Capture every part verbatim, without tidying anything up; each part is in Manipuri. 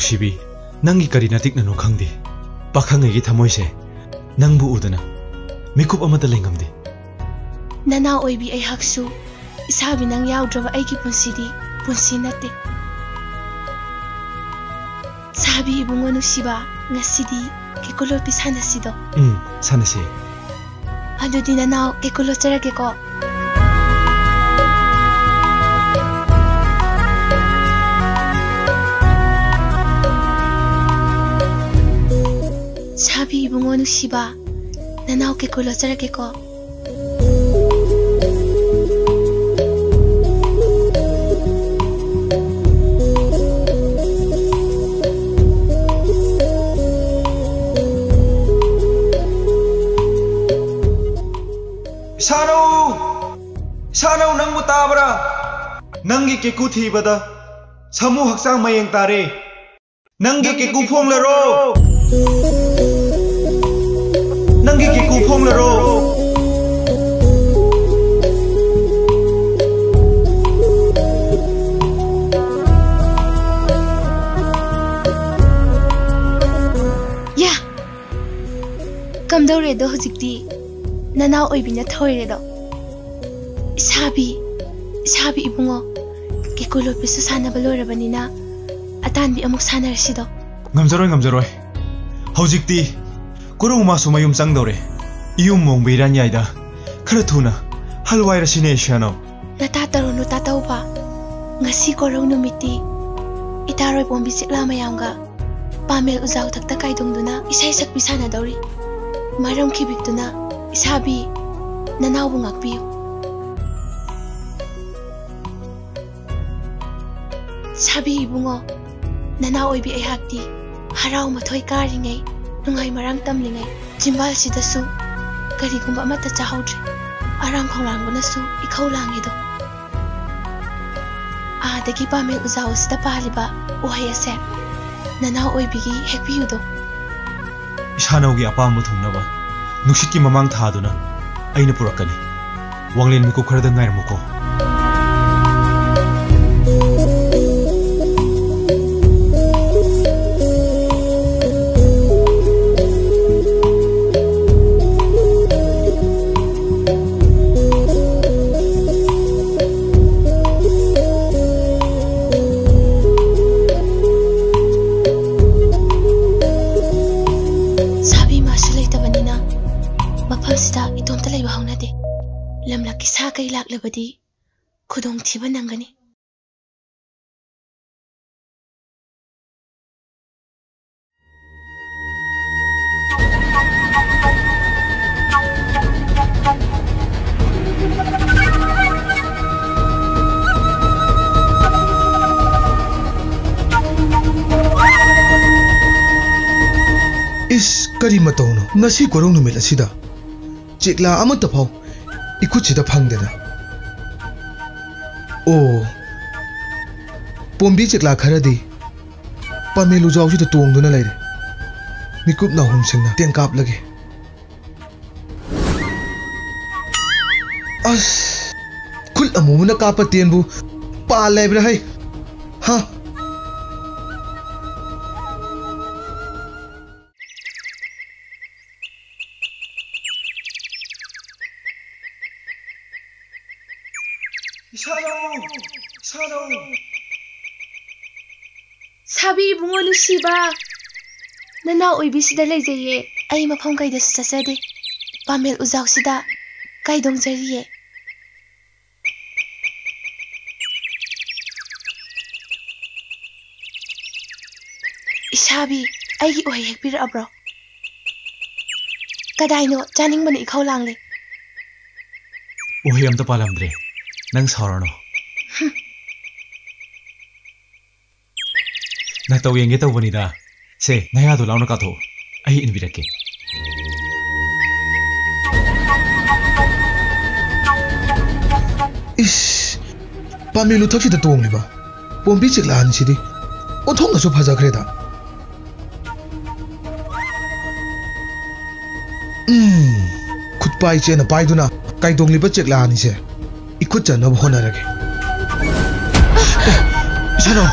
ꯁꯤꯕꯤ, ꯅꯪꯒꯤ ꯀꯔꯤ ꯅꯇꯤꯛꯅꯅꯣ ꯈꯪꯗꯦ꯫ ꯄꯥꯈꯪꯉꯩꯒꯤ ꯊꯃꯣꯏꯁꯦ ꯅꯪꯕꯨ ꯎꯗꯅ ꯃꯤꯀꯨꯞ ꯑꯃꯠꯇ ꯂꯩꯉꯝꯗꯦ꯫ ꯅꯅꯥꯎ ꯑꯣꯏꯕꯤ ꯑꯩꯍꯥꯛꯁꯨ ꯏꯁꯥꯕꯤ ꯅꯪ ꯌꯥꯎꯗ꯭ꯔꯕ ꯑꯩꯒꯤ ꯄꯨꯟꯁꯤꯗꯤ ꯄꯨꯟꯁꯤ ꯅꯠꯇꯦ꯫ ꯁꯥꯕꯤ ꯏꯕꯨꯡꯉꯣ ꯅꯨꯡꯁꯤꯕ, ꯉꯁꯤꯗꯤ ꯀꯦꯀꯨ ꯂꯣꯠꯄꯤ ꯁꯥꯟꯅꯁꯤꯗꯣ꯫ ꯎꯝ, ꯁꯥꯟꯅꯁꯤ꯫ ꯑꯗꯨꯗꯤ ꯅꯅꯥꯎ ꯀꯦꯀꯨ ꯂꯣꯠꯆꯔꯒꯦꯀꯣ꯫ ꯁꯥꯕꯤ ꯏꯕꯨꯡꯉꯣ ꯅꯨꯡꯁꯤꯕ, ꯅꯅꯥꯎ ꯀꯦꯀꯨ ꯂꯣꯠꯆꯔꯒꯦꯀꯣ꯫ ꯏꯁꯥꯅꯧ! ꯏꯁꯥꯅꯧ, ꯅꯪꯕꯨ ꯇꯥꯕ꯭ꯔꯥ? ꯅꯪꯒꯤ ꯀꯦꯀꯨ ꯊꯤꯕꯗ ꯁꯥꯃꯨ ꯍꯛꯆꯥꯡ ꯃꯌꯦꯡ ꯇꯥꯔꯦ꯫ ꯅꯪꯒꯤ ꯀꯦꯀꯨ ꯐꯣꯡꯂꯔꯣ꯫ ꯅꯪꯒꯤ ꯀꯦꯀꯨ ꯐꯣꯡꯂꯔꯣ꯫ ꯌꯥ! ꯀꯝꯗꯧꯔꯦꯗꯣ ꯍꯧꯖꯤꯛꯇꯤ? ꯅꯅꯥꯎ ꯑꯣꯏꯕꯤꯅ ꯊꯣꯏꯔꯦꯗꯣ꯫ ꯏꯁꯥꯕꯤ, ꯏꯁꯥꯕꯤ ꯏꯕꯨꯡꯉꯣ, ꯀꯦꯀꯨ ꯂꯣꯠꯄꯤꯁꯨ ꯁꯥꯟꯅꯕ ꯂꯣꯏꯔꯕꯅꯤꯅ ꯑꯇꯥꯟꯕꯤ ꯑꯃꯨꯛ ꯁꯥꯟꯅꯔꯁꯤꯗꯣ꯫ ꯉꯝꯖꯔꯣꯏ, ꯉꯝꯖꯔꯣꯏ꯫ ꯍꯧꯖꯤꯛꯇꯤ ꯀꯣꯔꯧ ꯃꯥꯁꯨ ꯃꯌꯨꯝ ꯆꯪꯗꯧꯔꯦ꯫ ꯏꯌꯨꯝ ꯃꯣꯡꯕ ꯏꯔꯥꯟꯌꯥꯏꯗ ꯈꯔ ꯊꯨꯅ ꯍꯜꯋꯥꯏꯔꯁꯤꯅꯦ ꯏꯁꯥꯅꯧ꯫ ꯅꯇꯥ ꯇꯔꯨꯅꯨ ꯇꯥꯇꯧꯕ꯫ ꯉꯁꯤ ꯀꯣꯔꯧ ꯅꯨꯃꯤꯠꯇꯤ ꯏꯇꯥꯔꯣꯏ ꯄꯣꯝꯕꯤ ꯆꯤꯛꯂꯥ ꯃꯌꯥꯝꯒ ꯄꯥꯃꯦꯜ ꯎꯖꯥꯎ ꯊꯛꯇ ꯀꯥꯏꯗꯣꯡꯗꯨꯅ ꯏꯁꯩ ꯁꯛꯄꯤ ꯁꯥꯟꯅꯗꯧꯔꯤ꯫ ꯃꯔꯝ ꯈꯤꯕꯤꯛꯇꯨꯅ ꯏꯁꯥꯕꯤ ꯅꯅꯥꯎꯕꯨ ꯉꯥꯛꯄꯤꯌꯨ꯫ ꯁꯥꯕꯤ ꯏꯕꯨꯡꯉꯣ, ꯅꯅꯥꯎ ꯑꯣꯏꯕꯤ ꯑꯩꯍꯥꯛꯇꯤ ꯍꯔꯥꯎ ꯃꯊꯣꯏ ꯀꯥꯔꯤꯉꯩ, ꯅꯨꯡꯉꯥꯏ ꯃꯔꯥꯡ ꯇꯝꯂꯤꯉꯩ ꯆꯤꯝꯕꯥꯜꯁꯤꯗꯁꯨ ꯀꯔꯤꯒꯨꯝꯕ ꯑꯃꯠꯇ ꯆꯥꯍꯧꯗ꯭ꯔꯦ꯫ ꯑꯔꯥꯝ ꯈꯧꯔꯥꯡꯕꯅꯁꯨ ꯏꯈꯧ ꯂꯥꯡꯉꯤꯗꯣ꯫ ꯑꯥꯗꯒꯤ ꯄꯥꯃꯦꯜ ꯎꯖꯥꯎ ꯑꯁꯤꯗ ꯄꯥꯜꯂꯤꯕ ꯎꯍꯩ ꯑꯁꯦ ꯅꯅꯥꯎ ꯑꯣꯏꯕꯤꯒꯤ ꯍꯦꯛꯄꯤꯌꯨꯗꯣ꯫ ꯏꯁꯥꯅꯧꯒꯤ ꯑꯄꯥꯝꯕ ꯊꯨꯡꯅꯕ ꯅꯨꯡꯁꯤꯠꯀꯤ ꯃꯃꯥꯡ ꯊꯥꯗꯨꯅ ꯑꯩꯅ ꯄꯨꯔꯛꯀꯅꯤ꯫ ꯋꯥꯡꯂꯦꯟ ꯃꯤꯀꯨꯞ ꯈꯔꯗ ꯉꯥꯏꯔꯝꯃꯨꯀꯣ꯫ ꯏꯇꯣꯝꯇ ꯂꯩꯕ ꯍꯧꯅꯗꯦ꯫ ꯂꯝꯂꯛꯀꯤ ꯁꯥ ꯀꯩ ꯂꯥꯛꯂꯕꯗꯤ ꯈꯨꯗꯣꯡꯊꯤꯕ ꯅꯪꯒꯅꯤ꯫ ꯏꯁ, ꯀꯔꯤ ꯃꯇꯧꯅꯣ ꯉꯁꯤ ꯀꯣꯔꯧ ꯅꯨꯃꯤꯠ ꯑꯁꯤꯗ? ꯆꯦꯛꯂꯥ ꯑꯃꯠꯇ ꯐꯥꯎ ꯏꯈꯨꯠꯁꯤꯗ ꯐꯪꯗꯅ꯫ ꯑꯣ, ꯄꯣꯝꯕꯤ ꯆꯦꯛꯂꯥ ꯈꯔꯗꯤ ꯄꯥꯃꯦꯜ ꯎꯖꯥꯎꯁꯤꯗ ꯇꯣꯡꯗꯨꯅ ꯂꯩꯔꯦ꯫ ꯃꯤꯀꯨꯞ ꯅꯥꯍꯨꯝꯁꯤꯡꯅ ꯇꯦꯟ ꯀꯥꯞꯂꯒꯦ꯫ ꯑꯁ! ꯈꯨꯠ ꯑꯃꯨꯕꯅ ꯀꯥꯞꯄ ꯇꯦꯟꯕꯨ ꯄꯥꯜ ꯂꯩꯕ꯭ꯔꯥ ꯍꯩ? ꯍꯥ? ꯏꯁꯥꯅꯧ! ꯏꯁꯥꯅꯧ! ꯁꯥꯕꯤ ꯏꯕꯨꯡꯉꯣ ꯅꯨꯡꯁꯤꯕ, ꯅꯅꯥꯎ ꯑꯣꯏꯕꯤꯁꯤꯗ ꯂꯩꯖꯩꯌꯦ꯫ ꯑꯩ ꯃꯐꯝ ꯀꯩꯗꯁꯨ ꯆꯠꯆꯗꯦ꯫ ꯄꯥꯃꯦꯜ ꯎꯖꯥꯎꯁꯤꯗ ꯀꯥꯏꯗꯣꯡꯖꯔꯤꯌꯦ꯫ ꯏꯁꯥꯕꯤ, ꯑꯩꯒꯤ ꯎꯍꯩ ꯍꯦꯛꯄꯤꯔꯛꯑꯕ꯭ꯔꯣ? ꯀꯗꯥꯏꯅꯣ? ꯆꯥꯅꯤꯡꯕꯅ ꯏꯈꯧ ꯂꯥꯡꯂꯦ꯫ ꯎꯍꯩ ꯑꯝꯇ ꯄꯥꯜꯂꯝꯗ꯭ꯔꯦ꯫ ꯅꯪ ꯁꯥꯎꯔꯅꯨ꯫ ꯍꯨꯝ꯫ ꯅꯇꯧ ꯌꯦꯡꯒꯦ ꯇꯧꯕꯅꯤꯗ꯫ ꯁꯦ, ꯅꯌꯥꯗꯣ ꯂꯥꯎꯅ ꯀꯥꯊꯣꯛꯑꯣ꯫ ꯑꯩ ꯏꯟꯕꯤꯔꯛꯀꯦ꯫ ꯏꯁ! ꯄꯥꯝꯕꯤ ꯂꯨꯊꯛꯁꯤꯗ ꯇꯣꯡꯂꯤꯕ ꯄꯣꯝꯕꯤ ꯆꯤꯛꯂꯥꯟꯁꯤꯗꯤ ꯑꯣꯟꯊꯣꯛꯅꯁꯨ ꯐꯖꯈ꯭ꯔꯦꯗ꯫ ꯎꯝ, ꯈꯨꯠꯄꯥꯏ ꯆꯦꯅ ꯄꯥꯏꯗꯨꯅ ꯀꯥꯏꯗꯣꯡꯂꯤꯕ ꯆꯦꯛꯂꯥ ꯑꯅꯤꯁꯦ ꯏꯈꯨꯠ ꯆꯟꯅꯕ ꯍꯣꯠꯅꯔꯒꯦ꯫ ꯑꯦ, ꯏꯁꯥꯅꯣ!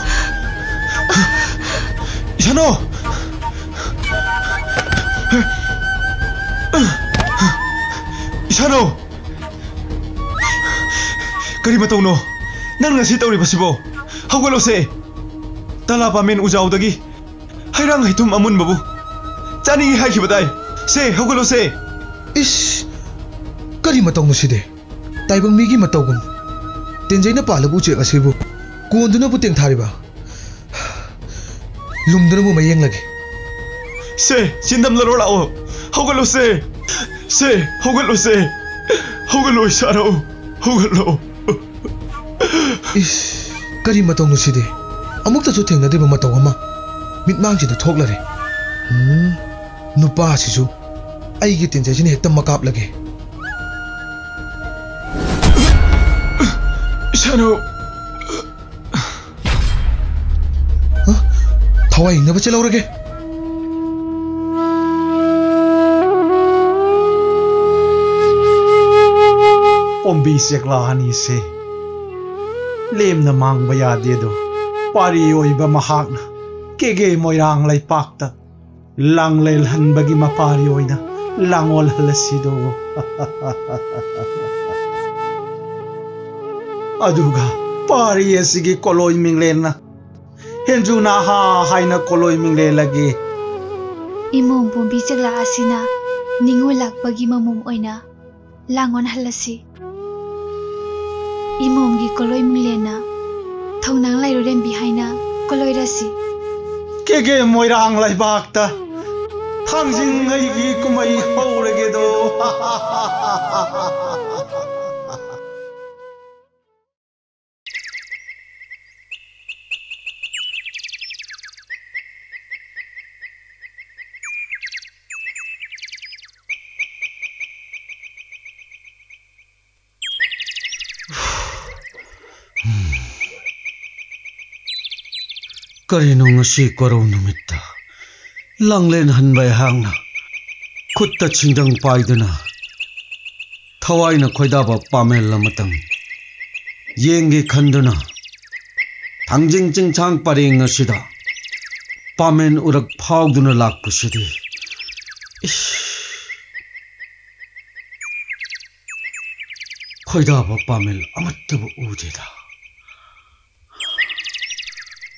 ꯏꯁꯥꯅꯣ! ꯏꯁꯥꯅꯣ! ꯀꯔꯤ ꯃꯇꯧꯅꯣ? ꯅꯪ ꯉꯁꯤ ꯇꯧꯔꯤꯕꯁꯤꯕꯣ? ꯍꯧꯒꯠꯂꯣꯁꯦ! ꯇꯂꯥ ꯄꯥꯃꯦꯟ ꯎꯖꯥꯎꯗꯒꯤ ꯍꯩꯔꯥꯡ ꯍꯩꯊꯨꯝ ꯑꯃꯨꯟꯕꯕꯨ ꯆꯥꯅꯤꯡꯏ ꯍꯥꯏꯈꯤꯕꯗꯥꯏ? ꯁꯦ, ꯍꯧꯒꯠꯂꯣꯁꯦ! ꯏꯁ! ꯀꯔꯤ ꯃꯇꯧꯅꯣ ꯁꯤꯗꯤ? ꯇꯥꯏꯕꯪ ꯃꯤꯒꯤ ꯃꯇꯧꯒꯨꯝ ꯇꯦꯟꯖꯩꯅ ꯄꯥꯜꯂꯕ ꯎꯆꯦꯛ ꯑꯁꯤꯕꯨ ꯀꯣꯟꯗꯨꯅꯕꯨ ꯇꯦꯡꯊꯥꯔꯤꯕ? ꯂꯨꯝꯗꯨꯅꯕꯨ ꯃꯌꯦꯡꯂꯒꯦ꯫ ꯁꯦ, ꯆꯤꯟꯗꯝꯂꯔꯣ ꯂꯥꯛꯑꯣ꯫ ꯍꯧꯒꯠꯂꯣ ꯁꯦ꯫ ꯁꯦ, ꯍꯧꯒꯠꯂꯣ ꯁꯦ꯫ ꯍꯧꯒꯠꯂꯣ ꯏꯁꯥꯔꯧ꯫ ꯍꯧꯒꯠꯂꯣ꯫ ꯏꯁ, ꯀꯔꯤ ꯃꯇꯧꯅꯣ ꯁꯤꯗꯤ? ꯑꯃꯨꯛꯇꯁꯨ ꯊꯦꯡꯅꯗ꯭ꯔꯤꯕ ꯃꯇꯧ ꯑꯃ ꯃꯤꯠꯃꯥꯡꯁꯤꯗ ꯊꯣꯛꯂꯔꯦ꯫ ꯎꯝ, ꯅꯨꯄꯥꯁꯤꯁꯨ ꯑꯩꯒꯤ ꯇꯦꯟꯖꯩꯁꯤꯅ ꯍꯦꯛꯇ ꯃꯀꯥꯞꯂꯒꯦ꯫ ꯏꯁꯥꯔꯧ꯫ ꯍ? ꯊꯋꯥꯏ ꯍꯤꯡꯅꯕ ꯆꯦꯜꯍꯧꯔꯒꯦ꯫ ꯄꯣꯝꯕꯤ ꯆꯦꯛꯂꯥ ꯑꯅꯤꯁꯦ ꯂꯦꯝꯅ ꯃꯥꯡꯕ ꯌꯥꯗꯦꯗꯣ꯫ ꯄꯥꯔꯤ ꯑꯣꯏꯕ ꯃꯍꯥꯛꯅ ꯀꯦꯒꯦ ꯃꯣꯏꯔꯥꯡ ꯂꯩꯄꯥꯛꯇ ꯂꯥꯡꯂꯦꯜꯍꯟꯕꯒꯤ ꯃꯄꯥꯔꯤ ꯑꯣꯏꯅ ꯂꯥꯡꯑꯣꯜꯍꯜꯂꯁꯤꯗꯣ꯫ ꯑꯗꯨꯒ ꯄꯥꯔꯤ ꯑꯁꯤꯒꯤ ꯀꯣꯂꯣꯏ ꯃꯤꯡꯂꯦꯟꯅ ꯍꯦꯟꯖꯨ ꯅꯥꯍꯥ ꯍꯥꯏꯅ ꯀꯣꯂꯣꯏ ꯃꯤꯡꯂꯦꯜꯂꯒꯦ꯫ ꯏꯃꯣꯝ ꯄꯣꯝꯕꯤ ꯆꯦꯛꯂꯥ ꯑꯁꯤꯅ ꯅꯤꯉꯣꯜ ꯂꯥꯛꯄꯒꯤ ꯃꯃꯣꯝ ꯑꯣꯏꯅ ꯂꯥꯡꯑꯣꯟꯍꯜꯂꯁꯤ꯫ ꯏꯃꯣꯝꯒꯤ ꯀꯣꯂꯣꯏ ꯃꯤꯡꯂꯦꯟꯅ ꯊꯧꯅꯥꯡ ꯂꯥꯏꯔꯨꯔꯦꯝꯕꯤ ꯍꯥꯏꯅ ꯀꯣꯂꯣꯏꯔꯁꯤ꯫ ꯀꯦꯒꯦ ꯃꯣꯏꯔꯥꯡ ꯂꯩꯕꯥꯛꯇ ꯊꯥꯡꯖꯤꯡ ꯍꯩꯒꯤ ꯀꯨꯝꯍꯩ ꯍꯧꯔꯒꯦꯗꯣ꯫ ꯀꯔꯤꯅꯣ ꯉꯁꯤ ꯀꯣꯔꯧ ꯅꯨꯃꯤꯠꯇ ꯂꯥꯡꯂꯦꯟ ꯍꯟꯕ ꯑꯩꯍꯥꯛꯅ ꯈꯨꯠꯇ ꯁꯤꯡꯖꯪ ꯄꯥꯏꯗꯨꯅ ꯊꯋꯥꯏꯅ ꯈꯣꯏꯗꯥꯕ ꯄꯥꯃꯦꯜ ꯑꯃꯇꯪ ꯌꯦꯡꯒꯦ ꯈꯟꯗꯨꯅ ꯊꯥꯡꯖꯤꯡ ꯆꯤꯡꯁꯥꯡ ꯄꯔꯦꯡ ꯑꯁꯤꯗ ꯄꯥꯃꯦꯟ ꯎꯔꯛ ꯐꯥꯎꯗꯨꯅ ꯂꯥꯛꯄꯁꯤꯗꯤ, ꯏꯁ, ꯈꯣꯏꯗꯥꯕ ꯄꯥꯃꯦꯜ ꯑꯃꯠꯇꯕꯨ ꯎꯗꯦꯗ꯫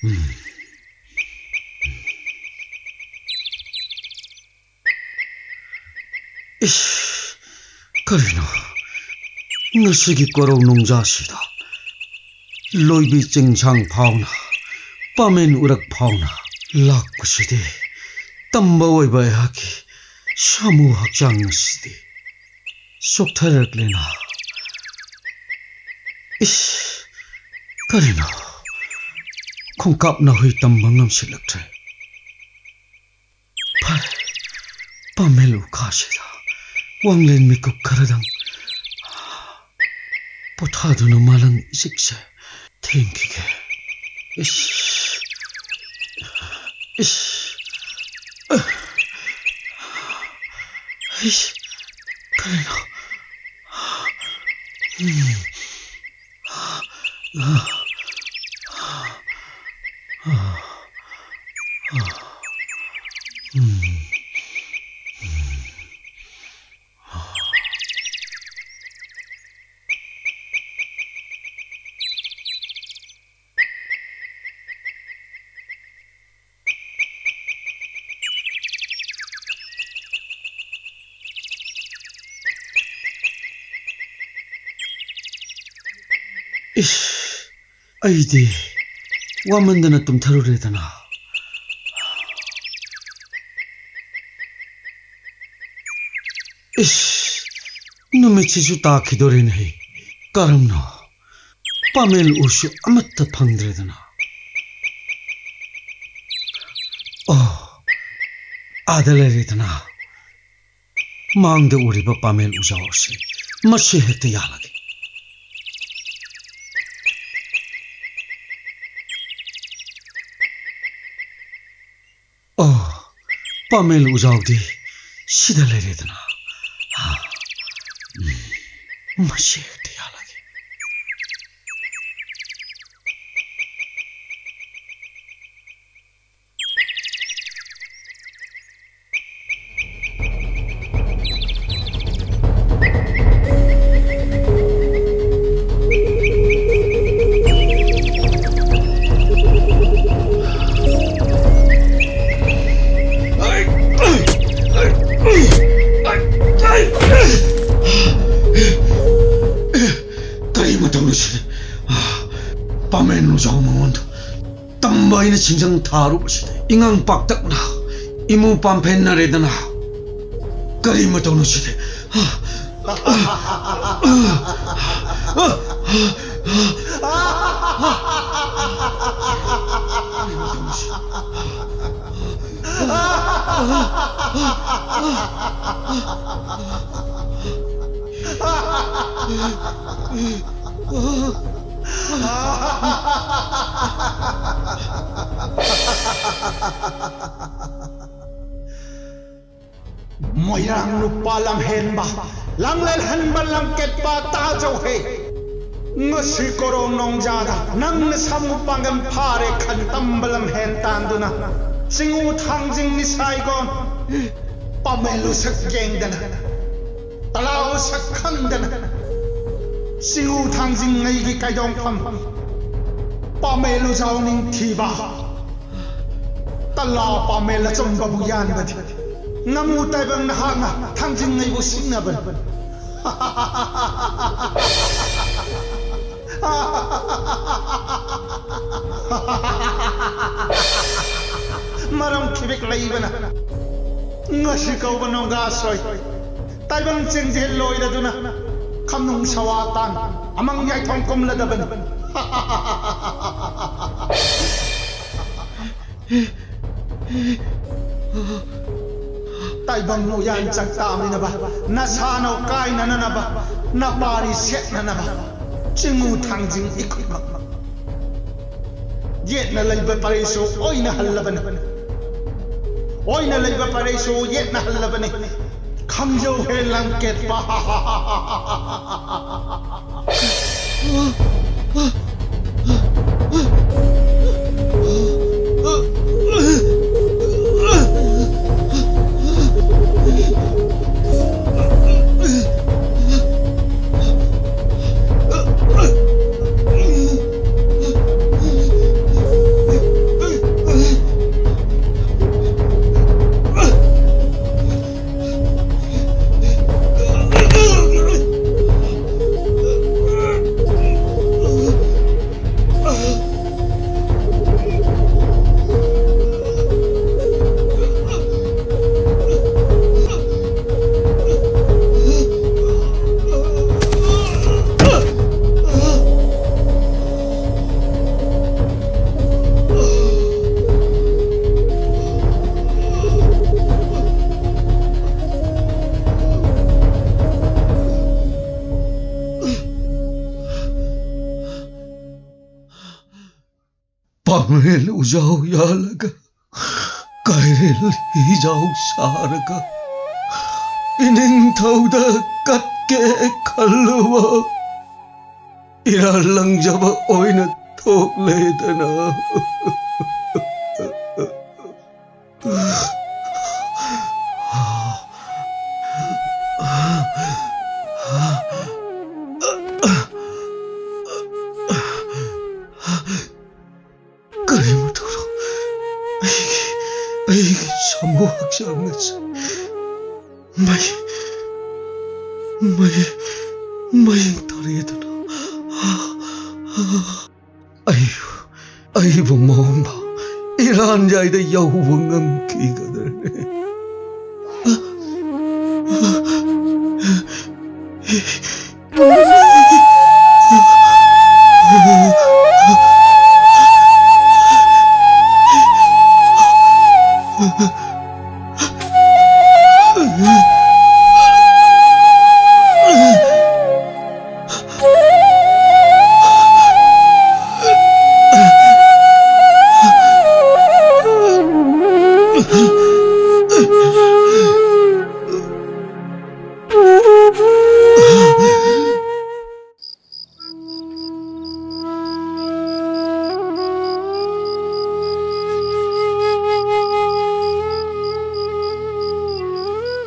ꯎꯝ꯫ ꯏꯁ, ꯀꯔꯤꯅꯣ? ꯉꯁꯤꯒꯤ ꯀꯣꯔꯧ ꯅꯨꯡꯖꯥꯁꯤꯗ ꯂꯣꯏꯕꯤ ꯆꯤꯡꯁꯥꯡ ꯐꯥꯎꯅ, ꯄꯥꯃꯦꯟ ꯎꯔꯛ ꯐꯥꯎꯅ ꯂꯥꯛꯄꯁꯤꯗꯤ ꯇꯝꯕ ꯑꯣꯏꯕ ꯑꯩꯍꯥꯛꯀꯤ ꯁꯥꯃꯨ ꯍꯛꯆꯥꯡ ꯑꯁꯤꯗꯤ ꯆꯣꯛꯊꯔꯛꯂꯦꯅ꯫ ꯏꯁ, ꯀꯔꯤꯅꯣ? ꯈꯣꯡꯀꯥꯞ ꯅꯥꯍꯨꯏ ꯇꯝꯕ ꯉꯝꯁꯤꯜꯂꯛꯇ꯭ꯔꯦ꯫ ꯐꯔꯦ, ꯄꯥꯃꯦꯜ ꯎꯈꯥꯁꯤꯗ ꯋꯥꯡꯂꯦꯟ ꯃꯤꯀꯨꯞ ꯈꯔꯗꯪ ꯄꯣꯊꯥꯗꯨꯅ ꯃꯥꯂꯪ ꯏꯆꯤꯛꯁꯦ ꯊꯦꯡꯈꯤꯒꯦ꯫ ꯏꯁ, ꯏꯁ, ꯏꯁ, ꯀꯩꯅꯣ? ꯎꯝ꯫ ꯏꯁ, ꯑꯩꯗꯤ ꯋꯥꯃꯟꯗꯅ ꯇꯨꯝꯊꯔꯨꯔꯦꯗꯅ꯫ ꯏꯁ, ꯅꯨꯃꯤꯠꯁꯤꯁꯨ ꯇꯥꯈꯤꯗꯣꯔꯦꯅꯦꯍꯦ꯫ ꯀꯔꯝꯅꯣ? ꯄꯥꯃꯦꯜ ꯎꯁꯨ ꯑꯃꯠꯇ ꯐꯪꯗ꯭ꯔꯦꯗꯅ꯫ ꯑꯣ, ꯑꯥꯗ ꯂꯩꯔꯦꯗꯅ꯫ ꯃꯥꯡꯗ ꯎꯔꯤꯕ ꯄꯥꯃꯦꯜ ꯎꯖꯥꯎ ꯑꯁꯤ ꯃꯁꯤ ꯍꯦꯛꯇ ꯌꯥꯜꯂꯒꯦ꯫ ꯑꯣ, ꯄꯥꯃꯦꯜ ꯎꯖꯥꯎꯗꯤ ꯁꯤꯗ ꯂꯩꯔꯦꯗꯅ꯫ ꯑꯥ, ꯎꯝ, ꯃꯁꯤ ꯍꯦꯛꯇ ꯌꯥꯜꯂꯒꯦ꯫ ꯂꯨꯖꯥꯎ ꯃꯉꯣꯟꯗ ꯇꯝꯕ ꯑꯩꯅ ꯁꯤꯡꯖꯪ ꯊꯥꯔꯨꯕꯁꯤꯗ ꯏꯉꯥꯡ ꯄꯥꯛꯇꯛꯅ ꯏꯃꯨ ꯄꯥꯝꯐꯦꯟꯅꯔꯦꯗꯅ꯫ ꯀꯔꯤ ꯃꯇꯧꯅꯣ ꯁꯤꯗꯤ? ꯃꯣꯏꯔꯥꯡ ꯅꯨꯄꯥ ꯂꯝꯍꯦꯟꯕ, ꯂꯥꯡꯂꯦꯜꯍꯟꯕ ꯂꯝꯀꯦꯠꯄ ꯇꯥꯖꯧꯍꯦ꯫ ꯉꯁꯤ ꯀꯣꯔꯣꯡ ꯅꯣꯡꯖꯥꯗ ꯅꯪꯅ ꯁꯥꯃꯨ ꯄꯥꯡꯒꯜ ꯐꯥꯔꯦ ꯈꯟ ꯇꯝꯕ ꯂꯝꯍꯦꯟ ꯇꯥꯟꯗꯨꯅ, ꯆꯤꯡꯉꯨ ꯊꯥꯡꯖꯤꯡ ꯅꯤꯁꯥꯏꯒꯣꯟ, ꯄꯥꯃꯦꯜ ꯎꯁꯛ ꯌꯦꯡꯗꯅ, ꯇꯂꯥ ꯎꯁꯛ ꯈꯪꯗꯅ, ꯆꯤꯡꯉꯨ ꯊꯥꯡꯖꯤꯡ ꯉꯩꯒꯤ ꯀꯥꯏꯗꯣꯡꯐꯝ, ꯄꯥꯃꯦꯜ ꯎꯖꯥꯎ ꯅꯤꯡꯊꯤꯕ, ꯇꯂꯥ ꯄꯥꯃꯦꯜ ꯑꯆꯨꯝꯕꯕꯨ ꯌꯥꯟꯕꯗꯤ, ꯉꯥꯃꯨ ꯇꯥꯏꯕꯪ ꯅꯍꯥꯛꯅ ꯊꯥꯡꯖꯤꯡ ꯉꯩꯕꯨ ꯁꯤꯡꯅꯕꯅꯤ꯫ ꯃꯔꯝ ꯈꯤꯕꯤꯛ ꯂꯩꯕꯅ ꯉꯁꯤ ꯀꯧꯕ ꯅꯣꯡꯒꯥꯁꯣꯏ ꯇꯥꯏꯕꯪ ꯆꯦꯡꯖꯦꯜ ꯂꯣꯏꯔꯗꯨꯅ ꯈꯝꯅꯨꯡ ꯁꯋꯥ ꯇꯥꯟ ꯑꯃꯪ ꯌꯥꯏꯊꯣꯡ ꯀꯨꯝꯂꯗꯕꯅꯤ꯫ ꯇꯥꯏꯕꯪ ꯎꯌꯥꯟ ꯆꯥꯛꯇꯥꯃꯤꯟꯅꯕ, ꯅꯁꯥꯅꯧ ꯀꯥꯏꯅꯅꯅꯕ, ꯅꯄꯥꯔꯤ ꯁꯦꯠꯅꯅꯕ, ꯆꯤꯡꯉꯨ ꯊꯥꯡꯖꯤꯡ ꯏꯈꯨꯠꯃꯛ꯫ ꯌꯦꯠꯅ ꯂꯩꯕ ꯄꯔꯩꯁꯨ ꯑꯣꯏꯅ ꯍꯜꯂꯕꯅꯤ, ꯑꯣꯏꯅ ꯂꯩꯕ ꯄꯔꯩꯁꯨ ꯌꯦꯠꯅ ꯍꯜꯂꯕꯅꯤ꯫ ꯈꯪꯖꯧ ꯍꯦ ꯂꯝꯀꯦꯠꯄ꯫ ꯃꯦꯜ ꯎꯖꯥꯎ ꯌꯥꯜꯂꯒ, ꯀꯩꯔꯦꯜ ꯏꯖꯥꯎ ꯁꯥꯔꯒ, ꯏꯅꯤꯡꯊꯧꯗ ꯀꯠꯀꯦ ꯈꯜꯂꯨꯕ ꯏꯔꯥꯜ ꯂꯪꯖꯕ ꯑꯣꯏꯅ ꯊꯣꯛꯂꯦꯗꯅ꯫ ꯀꯔꯤꯃꯨ ꯇꯧꯔꯣ, ꯑꯩꯒꯤ, ꯑꯩꯒꯤ ꯁꯥꯃꯨ ꯍꯛꯆꯥꯡ ꯑꯁꯤ ꯃꯩ, ꯃꯩ, ꯃꯩ ꯇꯥꯔꯦꯗꯅ꯫ ꯑꯩ, ꯑꯩꯕꯨ ꯃꯣꯝꯕ ꯏꯔꯥꯟ ꯌꯥꯏꯗ ꯌꯧꯕ ꯉꯝꯈꯤꯒꯗ꯭ꯔꯦ?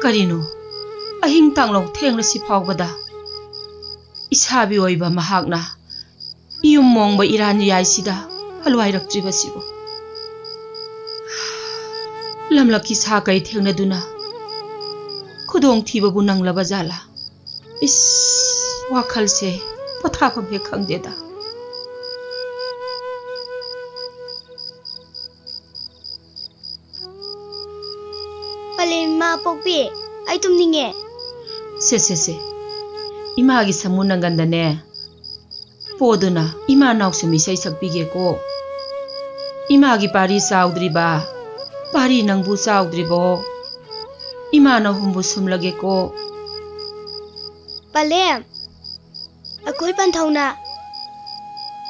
ꯀꯔꯤꯅꯣ? ꯑꯍꯤꯡ ꯇꯥꯡꯂꯧ ꯊꯦꯡꯂꯁꯤ ꯐꯥꯎꯕꯗ ꯏꯁꯥꯕꯤ ꯑꯣꯏꯕ ꯃꯍꯥꯛꯅ ꯌꯨꯝ ꯃꯣꯡꯕ ꯏꯔꯥꯟ ꯌꯥꯏꯁꯤꯗ ꯍꯜꯋꯥꯏꯔꯛꯇ꯭ꯔꯤꯕꯁꯤꯕꯨ? ꯂꯝꯂꯛꯀꯤ ꯁꯥ ꯀꯩ ꯊꯦꯡꯅꯗꯨꯅ ꯈꯨꯗꯣꯡꯊꯤꯕꯕꯨ ꯅꯪꯂꯕ ꯖꯥꯠꯂꯥ? ꯏꯁ, ꯋꯥꯈꯜꯁꯦ ꯄꯣꯊꯥꯐꯝ ꯍꯦꯛ ꯈꯪꯗꯦꯗ꯫ ꯄꯂꯦꯝ ꯏꯃꯥ ꯄꯣꯛꯄꯤ, ꯑꯩ ꯇꯨꯝꯅꯤꯡꯉꯦ꯫ ꯁꯦ, ꯁꯦ, ꯁꯦ꯫ ꯏꯃꯥꯒꯤ ꯁꯃꯨ ꯅꯪꯒꯟꯗꯅꯦ ꯄꯣꯗꯨꯅ ꯏꯃꯥ ꯅꯥꯎꯁꯨꯝ ꯏꯁꯩ ꯁꯛꯄꯤꯒꯦꯀꯣ꯫ ꯏꯃꯥꯒꯤ ꯄꯥꯔꯤ ꯆꯥꯎꯗ꯭ꯔꯤꯕ, ꯄꯥꯔꯤ ꯅꯪꯕꯨ ꯆꯥꯎꯗ꯭ꯔꯤꯕꯣ? ꯏꯃꯥ ꯅꯍꯨꯝꯕꯨ ꯁꯨꯝꯂꯒꯦꯀꯣ꯫ ꯄꯂꯦꯝ, ꯑꯩꯈꯣꯏ ꯄꯟꯊꯧꯅ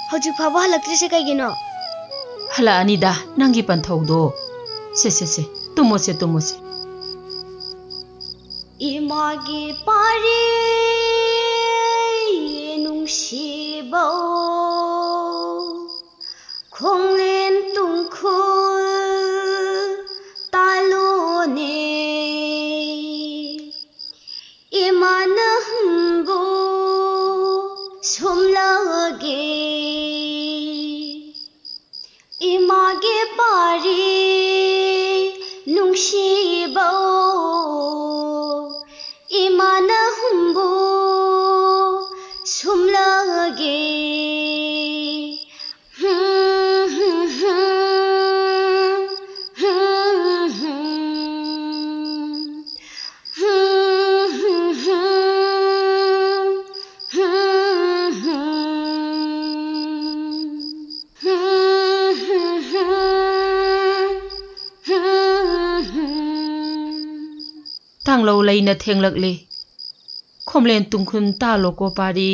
ꯍꯧꯖꯤꯛ ꯐꯥꯎꯕ ꯍꯜꯂꯛꯇ꯭ꯔꯤꯁꯦ ꯀꯩꯒꯤꯅꯣ? ꯍꯜꯂꯛꯑꯅꯤꯗ ꯅꯪꯒꯤ ꯄꯟꯊꯧꯗꯣ꯫ ꯁꯦ, ꯁꯦ, ꯁꯦ, ꯇꯨꯝꯃꯣꯁꯦ, ꯇꯨꯝꯃꯣꯁꯦ꯫ ꯏꯃꯥꯒꯤ ꯄꯥꯔꯤ ꯅꯨꯡꯁꯤꯕꯧ, ꯈꯣꯡꯂꯦꯟ ꯇꯨꯡꯈꯨꯜ ꯇꯥꯂꯣꯅꯦ꯫ ꯏꯃꯥꯅ ꯍꯨꯝꯕꯨ ꯁꯨꯝꯂꯒꯦ꯫ ꯏꯃꯥꯒꯤ ꯄꯥꯔꯤ ꯅꯨꯡꯁꯤꯕꯧ, ꯏꯃꯥꯅ ꯍꯨꯝꯕꯨ ꯁꯨꯝꯂꯒꯦ꯫ ꯊꯥꯡꯂꯧ ꯂꯩꯅ ꯊꯦꯡꯂꯛꯂꯤ꯫ ꯈꯣꯝꯂꯦꯟ ꯇꯨꯡꯈꯨꯟ ꯇꯥꯂꯣꯀꯣ ꯄꯥꯔꯤ꯫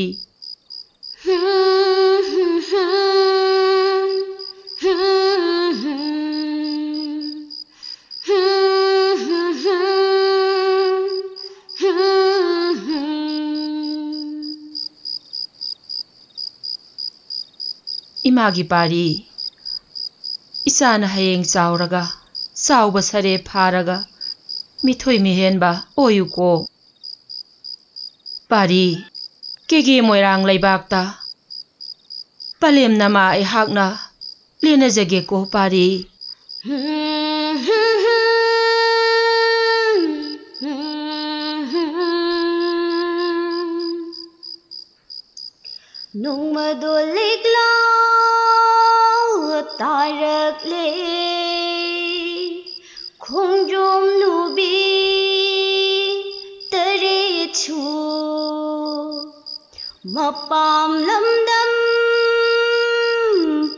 ꯏꯃꯥꯒꯤ ꯄꯥꯔꯤ꯫ ꯏꯆꯥꯅ ꯍꯌꯦꯡ ꯆꯥꯎꯔꯒ, ꯆꯥꯎꯕ ꯁꯔꯦ ꯐꯥꯔꯒ, ꯃꯤꯊꯣꯏ ꯃꯤꯍꯦꯟꯕ ꯑꯣꯏꯌꯨꯀꯣ꯫ ꯄꯥꯔꯤ, ꯀꯦꯒꯦ ꯃꯣꯏꯔꯥꯡ ꯂꯩꯕꯥꯛꯇ ꯄꯂꯦꯝ ꯅꯃꯥ ꯑꯩꯍꯥꯛꯅ ꯂꯦꯟꯅꯖꯒꯦꯀꯣ ꯄꯥꯔꯤ꯫ ꯅꯣꯡꯃꯗꯣ ꯂꯤꯛꯂꯥ ꯇꯥꯔꯛꯂꯦ, ꯈꯣꯡꯗ꯭ꯔꯨꯝ ꯅꯨꯕꯤ ꯇꯔꯦꯠꯁꯨ ꯃꯄꯥꯝ ꯂꯝꯗꯝ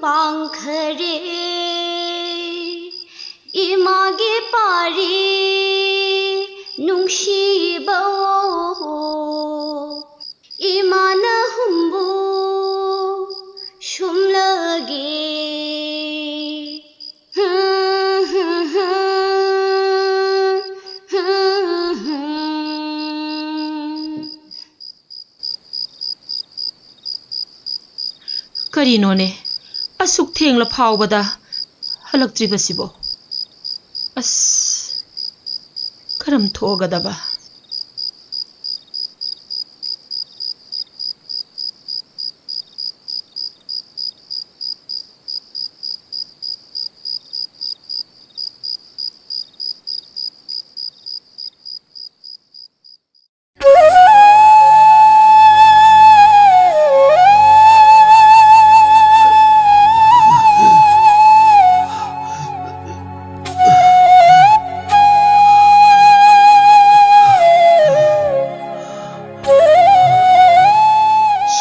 ꯄꯥꯡꯈꯔꯦ꯫ ꯏꯃꯥꯒꯤ ꯄꯥꯔꯤ ꯅꯨꯡꯁꯤꯕꯧ, ꯏꯃꯥꯅ ꯍꯨꯝꯕꯨ ꯁꯨꯝꯂꯒꯦ꯫ ꯀꯔꯤꯅꯣꯅꯦ, ꯑꯁꯨꯛ ꯊꯦꯡꯂ ꯐꯥꯎꯕꯗ ꯍꯜꯂꯛꯇ꯭ꯔꯤꯕꯁꯤꯕꯣ? ꯑꯁ, ꯀꯔꯝ ꯊꯣꯛꯑꯒꯗꯕ?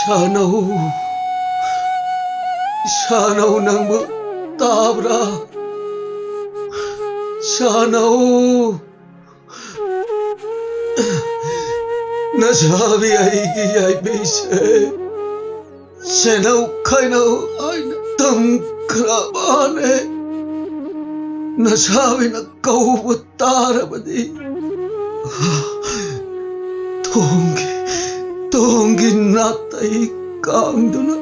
ꯁꯥꯅꯧ, ꯁꯥꯅꯧ, ꯅꯪꯕꯨ ꯇꯥꯕ꯭ꯔꯥ? ꯁꯥꯅꯧ, ꯅꯁꯥꯕꯤ ꯑꯩꯒꯤ ꯌꯥꯏꯕꯤꯁꯦ, ꯁꯦꯅꯧ ꯈꯩꯅꯧ ꯍꯥꯏꯅ ꯇꯝꯈ꯭ꯔꯕꯅꯦ꯫ ꯅꯁꯥꯕꯤꯅ ꯀꯧꯕ ꯇꯥꯔꯕꯗꯤ ꯊꯣꯡꯒꯤ, ꯊꯣꯡꯒꯤ ꯅꯥꯇꯩ ꯀꯥꯡꯗꯨꯅ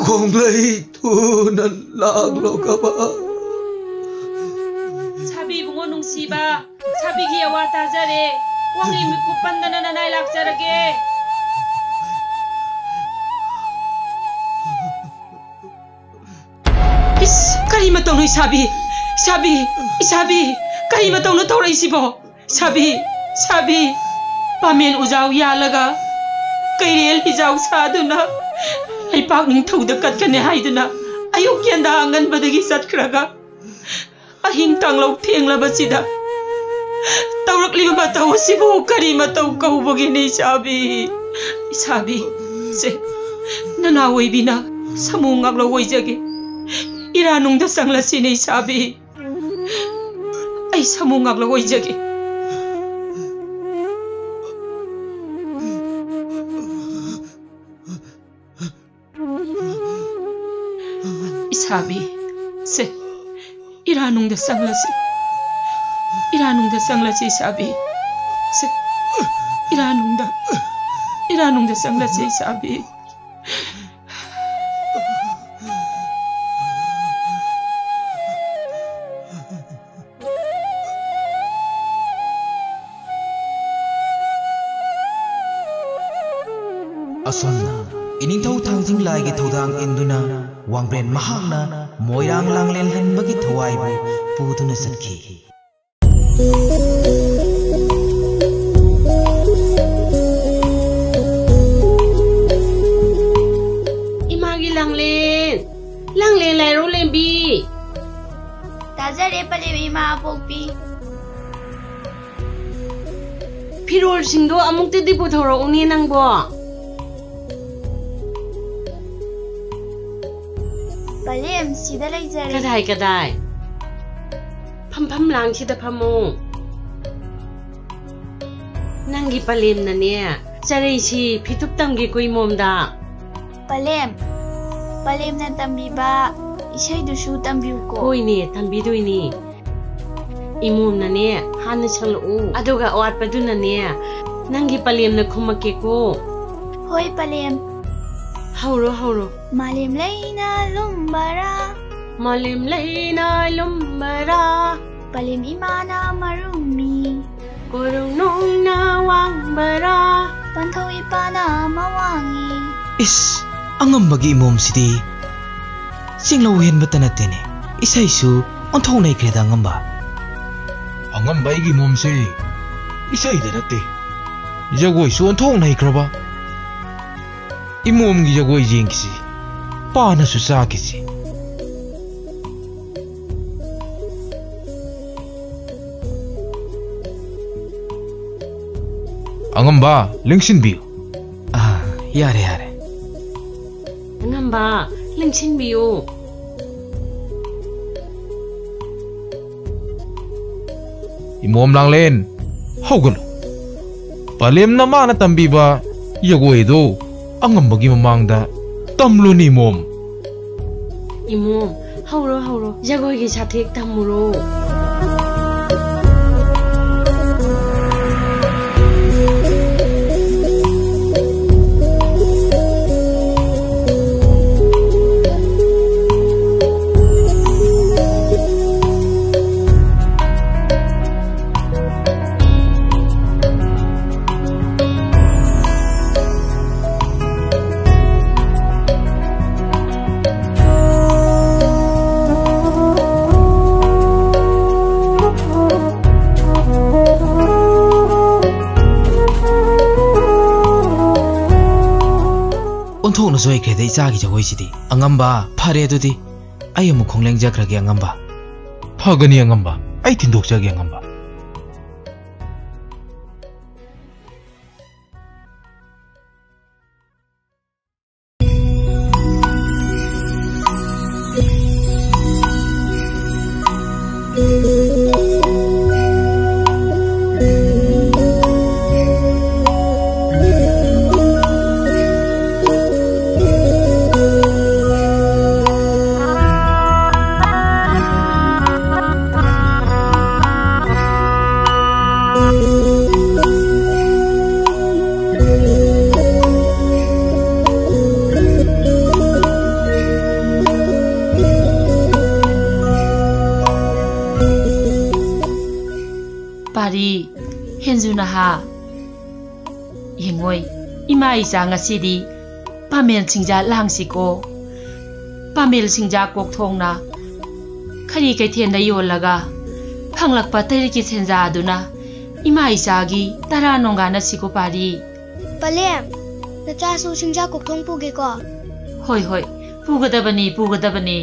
ꯈꯣꯡꯂꯩ ꯊꯨꯅ ꯂꯥꯛꯂꯣꯒꯕ꯫ ꯁꯥꯕꯤ ꯏꯕꯨꯡꯉꯣ ꯅꯨꯡꯁꯤꯕ, ꯁꯥꯕꯤꯒꯤ ꯑꯋꯥ ꯇꯥꯖꯔꯦ꯫ ꯋꯥꯡꯂꯤ ꯃꯤꯀꯨꯞ ꯄꯟꯗꯅ ꯅꯅꯥꯏ ꯂꯥꯛꯆꯔꯒꯦ꯫ ꯏꯁ, ꯀꯔꯤ ꯃꯇꯧꯅꯣ ꯏꯁꯥꯕꯤ? ꯏꯁꯥꯕꯤ, ꯏꯁꯥꯕꯤ, ꯀꯔꯤ ꯃꯇꯧꯅꯣ ꯇꯧꯔꯛꯏꯁꯤꯕꯣ? ꯁꯥꯕꯤ, ꯁꯥꯕꯤ, ꯄꯥꯃꯦꯟ ꯎꯖꯥꯎ ꯌꯥꯜꯂꯒ, ꯀꯩꯔꯦꯜ ꯍꯤꯖꯥꯎ ꯁꯥꯗꯨꯅ, ꯂꯩꯄꯥꯛ ꯅꯤꯡꯊꯧꯗ ꯀꯠꯀꯅꯤ ꯍꯥꯏꯗꯨꯅ, ꯑꯌꯨꯛ ꯀꯦꯟꯗꯥ ꯑꯉꯟꯕꯗꯒꯤ ꯆꯠꯈ꯭ꯔꯒ, ꯑꯍꯤꯡ ꯀꯥꯡꯂꯧ ꯊꯦꯡꯂꯕꯁꯤꯗ ꯇꯧꯔꯛꯂꯤꯕ ꯃꯇꯧ ꯑꯁꯤꯕꯨ ꯀꯔꯤ ꯃꯇꯧ ꯀꯧꯕꯒꯤꯅꯤ, ꯏꯁꯥꯕꯤ? ꯏꯁꯥꯕꯤ, ꯁꯦ, ꯅꯅꯥ ꯑꯣꯏꯕꯤꯅ ꯁꯥꯃꯨ ꯉꯥꯛꯂꯧ ꯑꯣꯏꯖꯒꯦ꯫ ꯏꯔꯥ ꯅꯨꯡꯗ ꯆꯪꯂꯁꯤꯅꯦ, ꯏꯁꯥꯕꯤ꯫ ꯑꯩ ꯁꯥꯃꯨ ꯉꯥꯛꯂꯧ ꯑꯣꯏꯖꯒꯦ꯫ ꯏꯁꯥꯕꯤ, ꯁꯦ, ꯏꯔꯥ ꯅꯨꯡꯗ ꯆꯪꯂꯁꯤ꯫ ꯏꯔꯥ ꯅꯨꯡꯗ ꯆꯪꯂꯁꯤ, ꯏꯁꯥꯕꯤ꯫ ꯁꯦ, ꯏꯔꯥ ꯅꯨꯡꯗ, ꯏꯔꯥ ꯅꯨꯡꯗ ꯆꯪꯂꯁꯤ, ꯏꯁꯥꯕꯤ꯫ ꯑꯁꯨꯝꯅ ꯏꯅꯤꯡꯊꯧ ꯊꯥꯡꯖꯤꯡ ꯂꯥꯏꯒꯤ ꯊꯧꯗꯥꯡ ꯏꯟꯗꯨꯅ ꯋꯥꯡꯕ꯭ꯔꯦꯟ ꯃꯍꯥꯛꯅ ꯃꯣꯏꯔꯥꯡ ꯂꯥꯡꯂꯦꯟ ꯍꯟꯕꯒꯤ ꯊꯋꯥꯏꯕꯨ ꯄꯨꯗꯨꯅ ꯆꯠꯈꯤ꯫ ꯏꯃꯥꯒꯤ ꯂꯥꯡꯂꯦꯟ, ꯂꯥꯡꯂꯦꯟ ꯂꯥꯏꯔꯧ ꯂꯦꯝꯕꯤ꯫ ꯇꯥꯖꯔꯦ ꯄꯂꯦꯝ ꯏꯃꯥ ꯑꯄꯣꯛꯄꯤ꯫ ꯐꯤꯔꯣꯜꯁꯤꯡꯗꯣ ꯑꯃꯨꯛꯇꯗꯤ ꯄꯨꯊꯣꯔꯛꯎꯅꯦ ꯅꯪꯕꯣ꯫ ꯄꯂꯦꯝ, ꯁꯤꯗ ꯂꯩꯖꯔꯦ꯫ ꯀꯗꯥꯏ, ꯀꯗꯥꯏ? ꯐꯝꯐꯝ ꯂꯥꯡꯁꯤꯗ ꯐꯝꯃꯨ꯫ ꯅꯪꯒꯤ ꯄꯂꯦꯝꯅꯅꯦ, ꯆꯔꯩꯁꯤ ꯐꯤꯇꯨꯞ ꯇꯝꯒꯦ ꯀꯨꯏꯃꯣꯝꯗ꯫ ꯄꯂꯦꯝ, ꯄꯂꯦꯝꯅ ꯇꯝꯕꯤꯕ ꯏꯁꯩꯗꯨꯁꯨ ꯇꯝꯕꯤꯌꯨꯀꯣ꯫ ꯍꯣꯏꯅꯦ, ꯇꯝꯕꯤꯗꯣꯏꯅꯤ꯫ ꯏꯃꯣꯝꯅꯅꯦ, ꯍꯥꯟꯅ ꯁꯛꯂꯛꯎ, ꯑꯗꯨꯒ ꯑꯋꯥꯠꯄꯗꯨꯅꯅꯦ, ꯅꯪꯒꯤ ꯄꯂꯦꯝꯅ ꯈꯨꯝꯃꯛꯀꯦꯀꯣ꯫ ꯍꯣꯏ ꯄꯂꯦꯝ꯫ ꯍꯧꯔꯣ, ꯍꯧꯔꯣ꯫ ꯃꯥꯂꯦꯝ ꯂꯩꯅ ꯂꯨꯝꯕꯔꯥ? ꯃꯥꯂꯦꯝ ꯂꯩꯅ ꯂꯨꯝꯕꯔꯥ? ꯄꯂꯦꯝ ꯏꯃꯥꯅ ꯃꯔꯨꯝꯃꯤ꯫ ꯀꯣꯔꯧꯅꯨꯡꯅ ꯋꯥꯡꯕꯔꯥ? ꯄꯟꯊꯧ ꯏꯄꯥꯅ ꯃꯋꯥꯡꯉꯤ꯫ ꯏꯁ, ꯑꯉꯝꯕꯒꯤ ꯏꯃꯣꯝꯁꯤꯗꯤ ꯆꯤꯡꯂꯧ ꯍꯦꯟꯕꯇ ꯅꯠꯇꯦꯅꯦ, ꯏꯁꯩꯁꯨ ꯑꯣꯟꯊꯣꯛꯅ ꯍꯩꯈ꯭ꯔꯦꯗ ꯑꯉꯝꯕ꯫ ꯑꯉꯝꯕ ꯑꯩꯒꯤ ꯏꯃꯣꯝꯁꯦ ꯏꯁꯩꯗ ꯅꯠꯇꯦ, ꯖꯒꯣꯏꯁꯨ ꯑꯣꯟꯊꯣꯛꯅ ꯍꯩꯈ꯭ꯔꯕ꯫ ꯏꯃꯣꯝꯒꯤ ꯖꯒꯣꯏ ꯌꯦꯡꯈꯤꯁꯤ, ꯄꯥꯅꯁꯨ ꯆꯥꯈꯤꯁꯤ꯫ ꯑꯉꯝꯕ, ꯂꯦꯡꯁꯤꯟꯕꯤꯌꯨ꯫ ꯑꯥ, ꯌꯥꯔꯦ, ꯌꯥꯔꯦ꯫ ꯑꯉꯝꯕ, ꯂꯦꯡꯁꯤꯟꯕꯤꯌꯨ꯫ ꯏꯃꯣꯝ ꯂꯥꯡꯂꯦꯟ, ꯍꯧꯒꯠꯂꯨ꯫ ꯄꯂꯦꯝꯅ ꯃꯥꯅ ꯇꯝꯕꯤꯕ ꯖꯒꯣꯏ ꯑꯗꯨ ꯑꯉꯝꯕꯒꯤ ꯃꯃꯥꯡꯗ ꯇꯝꯂꯨꯅꯤ, ꯏꯃꯣꯝ꯫ ꯏꯃꯣꯝ, ꯍꯧꯔꯣ, ꯍꯧꯔꯣ, ꯖꯒꯣꯏꯒꯤ ꯁꯥꯊꯦꯛ ꯇꯝꯃꯨꯔꯣ꯫ ꯊꯣꯛꯅꯁꯨ ꯍꯩꯈ꯭ꯔꯦꯗ ꯏꯆꯥꯒꯤ ꯖꯒꯣꯏꯁꯤꯗꯤ꯫ ꯑꯉꯝꯕ, ꯐꯔꯦ ꯑꯗꯨꯗꯤ꯫ ꯑꯩ ꯑꯃꯨꯛ ꯈꯣꯡꯂꯦꯡꯖꯈ꯭ꯔꯒꯦ ꯑꯉꯝꯕ꯫ ꯐꯒꯅꯤ ꯑꯉꯝꯕ, ꯑꯩ ꯊꯤꯟꯗꯣꯛꯆꯒꯦ ꯑꯉꯝꯕ꯫ ꯄꯥꯔꯤ, ꯍꯦꯟꯖꯨ ꯅꯍꯥ, ꯌꯦꯡꯉꯣꯏ, ꯏꯃꯥ ꯏꯆꯥ ꯉꯁꯤꯗꯤ ꯄꯥꯃꯦꯜ ꯁꯤꯡꯖꯥ ꯂꯥꯡꯁꯤꯀꯣ꯫ ꯄꯥꯃꯦꯜ ꯁꯤꯡꯖꯥ ꯀꯣꯛꯊꯣꯡꯅ ꯈꯔꯤ ꯀꯩꯊꯦꯜꯗ ꯌꯣꯜꯂꯒ ꯐꯪꯂꯛꯄ ꯇꯔꯤꯛꯀꯤ ꯁꯦꯟꯖꯥ ꯑꯗꯨꯅ ꯏꯃꯥ ꯏꯆꯥꯒꯤ ꯇꯔꯥ ꯅꯣꯡꯒꯥꯅꯁꯤꯀꯣ ꯄꯥꯔꯤ꯫ ꯄꯂꯦꯝ, ꯅꯆꯥꯁꯨ ꯁꯤꯡꯖꯥ ꯀꯣꯛꯊꯣꯡ ꯄꯨꯒꯦꯀꯣ꯫ ꯍꯣꯏ, ꯍꯣꯏ, ꯄꯨꯒꯗꯕꯅꯤ, ꯄꯨꯒꯗꯕꯅꯤ꯫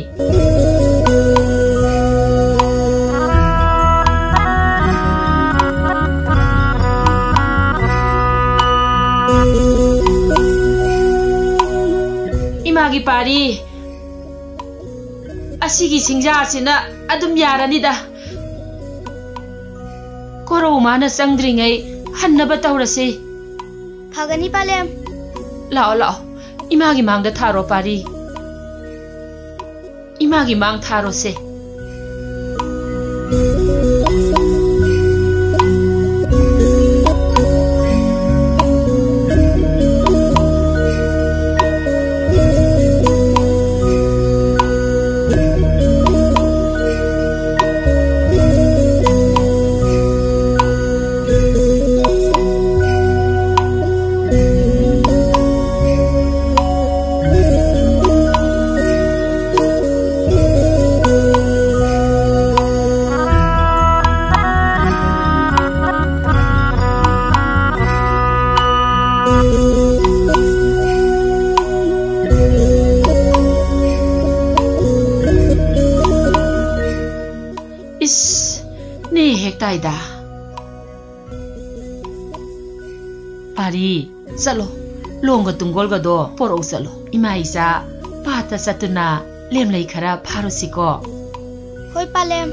ꯏꯃꯥꯒꯤ ꯄꯥꯔꯤ, ꯑꯁꯤꯒꯤ ꯁꯤꯡꯖꯥꯁꯤꯅ ꯑꯗꯨꯝ ꯌꯥꯔꯅꯤꯗ꯫ ꯀꯣꯔꯧ ꯃꯥꯅ ꯆꯪꯗ꯭ꯔꯤꯉꯩ ꯍꯟꯅꯕ ꯇꯧꯔꯁꯤ꯫ ꯐꯒꯅꯤ, ꯄꯥꯂꯦꯝ꯫ ꯂꯥꯛꯑꯣ, ꯂꯥꯛꯑꯣ꯫ ꯏꯃꯥꯒꯤ ꯃꯥꯡꯗ ꯊꯥꯔꯣ, ꯄꯥꯔꯤ꯫ ꯏꯃꯥꯒꯤ ꯃꯥꯡ ꯊꯥꯔꯣꯁꯦ꯫ ꯇꯥꯏꯗ꯫ ꯄꯥꯔꯤ, ꯆꯠꯂꯣ꯫ ꯂꯣꯡꯒ ꯇꯨꯡꯒꯣꯜꯒꯗꯣ ꯄꯣꯔꯛꯎ ꯆꯠꯂꯣ꯫ ꯏꯃꯥ ꯏꯆꯥ ꯄꯥꯠꯇ ꯆꯠꯇꯨꯅ ꯂꯦꯝꯂꯩ ꯈꯔ ꯐꯥꯔꯨꯁꯤꯀꯣ꯫ ꯍꯣꯏ, ꯄꯥꯂꯦꯝ꯫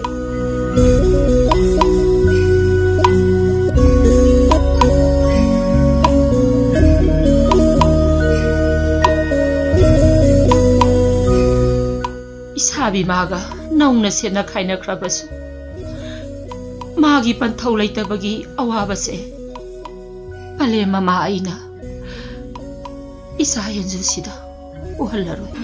ꯏꯁꯥꯕꯤ ꯃꯥꯒ ꯅꯧꯅ ꯁꯦꯠꯅ ꯈꯥꯏꯅꯈ꯭ꯔꯕꯁꯨ, ꯃꯥꯒꯤ ꯄꯟꯊꯧ ꯂꯩꯇꯕꯒꯤ ꯑꯋꯥꯕꯁꯦ ꯄꯥꯂꯦꯝ ꯃꯃꯥ ꯑꯩꯅ ꯏꯆꯥ ꯍꯦꯟꯖꯨꯁꯤꯗ ꯎꯍꯜꯂꯔꯣꯏ꯫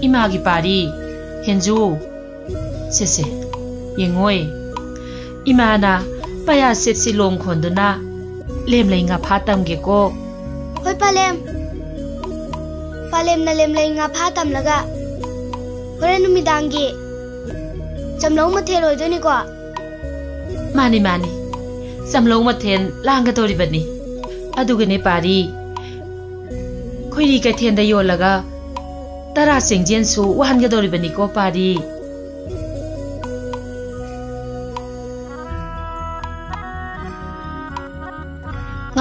ꯏꯃꯥꯒꯤ ꯄꯥꯔꯤ, ꯍꯦꯟꯖꯨ, ꯁꯦ, ꯁꯦ, ꯌꯦꯡꯉꯣꯏ꯫ ꯏꯃꯥꯅ ꯄꯌꯥ ꯁꯦꯠꯁꯤ ꯂꯣꯡ ꯈꯣꯟꯗꯨꯅ ꯂꯦꯝꯂꯩ ꯉꯥꯐꯥ ꯇꯝꯒꯦꯀꯣ꯫ ꯍꯣꯏ, ꯄꯥꯂꯦꯝ꯫ ꯄꯥꯂꯦꯝꯅ ꯂꯦꯝꯂꯩ ꯉꯥꯐꯥ ꯇꯝꯂꯒ ꯍꯣꯔꯦꯟ ꯅꯨꯃꯤꯗꯥꯡꯒꯤ ꯆꯝꯂꯧ ꯃꯊꯦꯜ ꯑꯣꯏꯗꯣꯏꯅꯤꯀꯣ꯫ ꯃꯥꯅꯤ, ꯃꯥꯅꯤ꯫ ꯆꯝꯂꯧ ꯃꯊꯦꯜ ꯂꯥꯡꯒꯗꯧꯔꯤꯕꯅꯤ꯫ ꯑꯗꯨꯒꯅꯦ ꯄꯥꯔꯤ, ꯈꯣꯏꯔꯤ ꯀꯩꯊꯦꯜꯗ ꯌꯣꯜꯂꯒ ꯇꯔꯥ ꯆꯦꯡꯖꯦꯟꯁꯨ ꯋꯥꯍꯟꯒꯗꯧꯔꯤꯕꯅꯤꯀꯣ ꯄꯥꯔꯤ꯫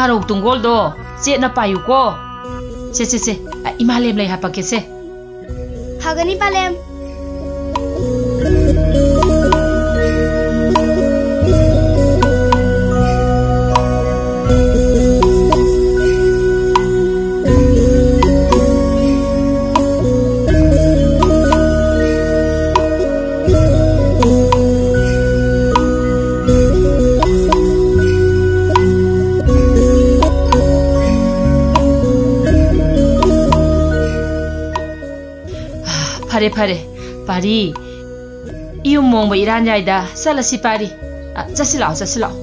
ꯉꯥꯔꯧ ꯇꯨꯡꯒꯣꯜꯗꯣ ꯆꯦꯠꯅ ꯄꯥꯏꯌꯨꯀꯣ꯫ ꯁꯦ, ꯁꯦ, ꯁꯦ, ꯑ, ꯏꯃꯥꯂꯦꯝ ꯂꯩ ꯍꯥꯄꯛꯀꯦꯁꯦ꯫ ꯐꯒꯅꯤ, ꯄꯥꯂꯦꯝ꯫ ꯐꯔꯦ, ꯐꯔꯦ, ꯄꯥꯔꯤ, ꯏꯌꯨꯝ ꯃꯣꯡꯕ ꯏꯔꯥꯟ ꯌꯥꯏꯗ꯫ ꯆꯠꯂꯁꯤ, ꯄꯥꯔꯤ꯫ ꯑ, ꯆꯠꯁꯤ ꯂꯥꯛꯑꯣ, ꯆꯠꯁꯤ ꯂꯥꯛꯑꯣ꯫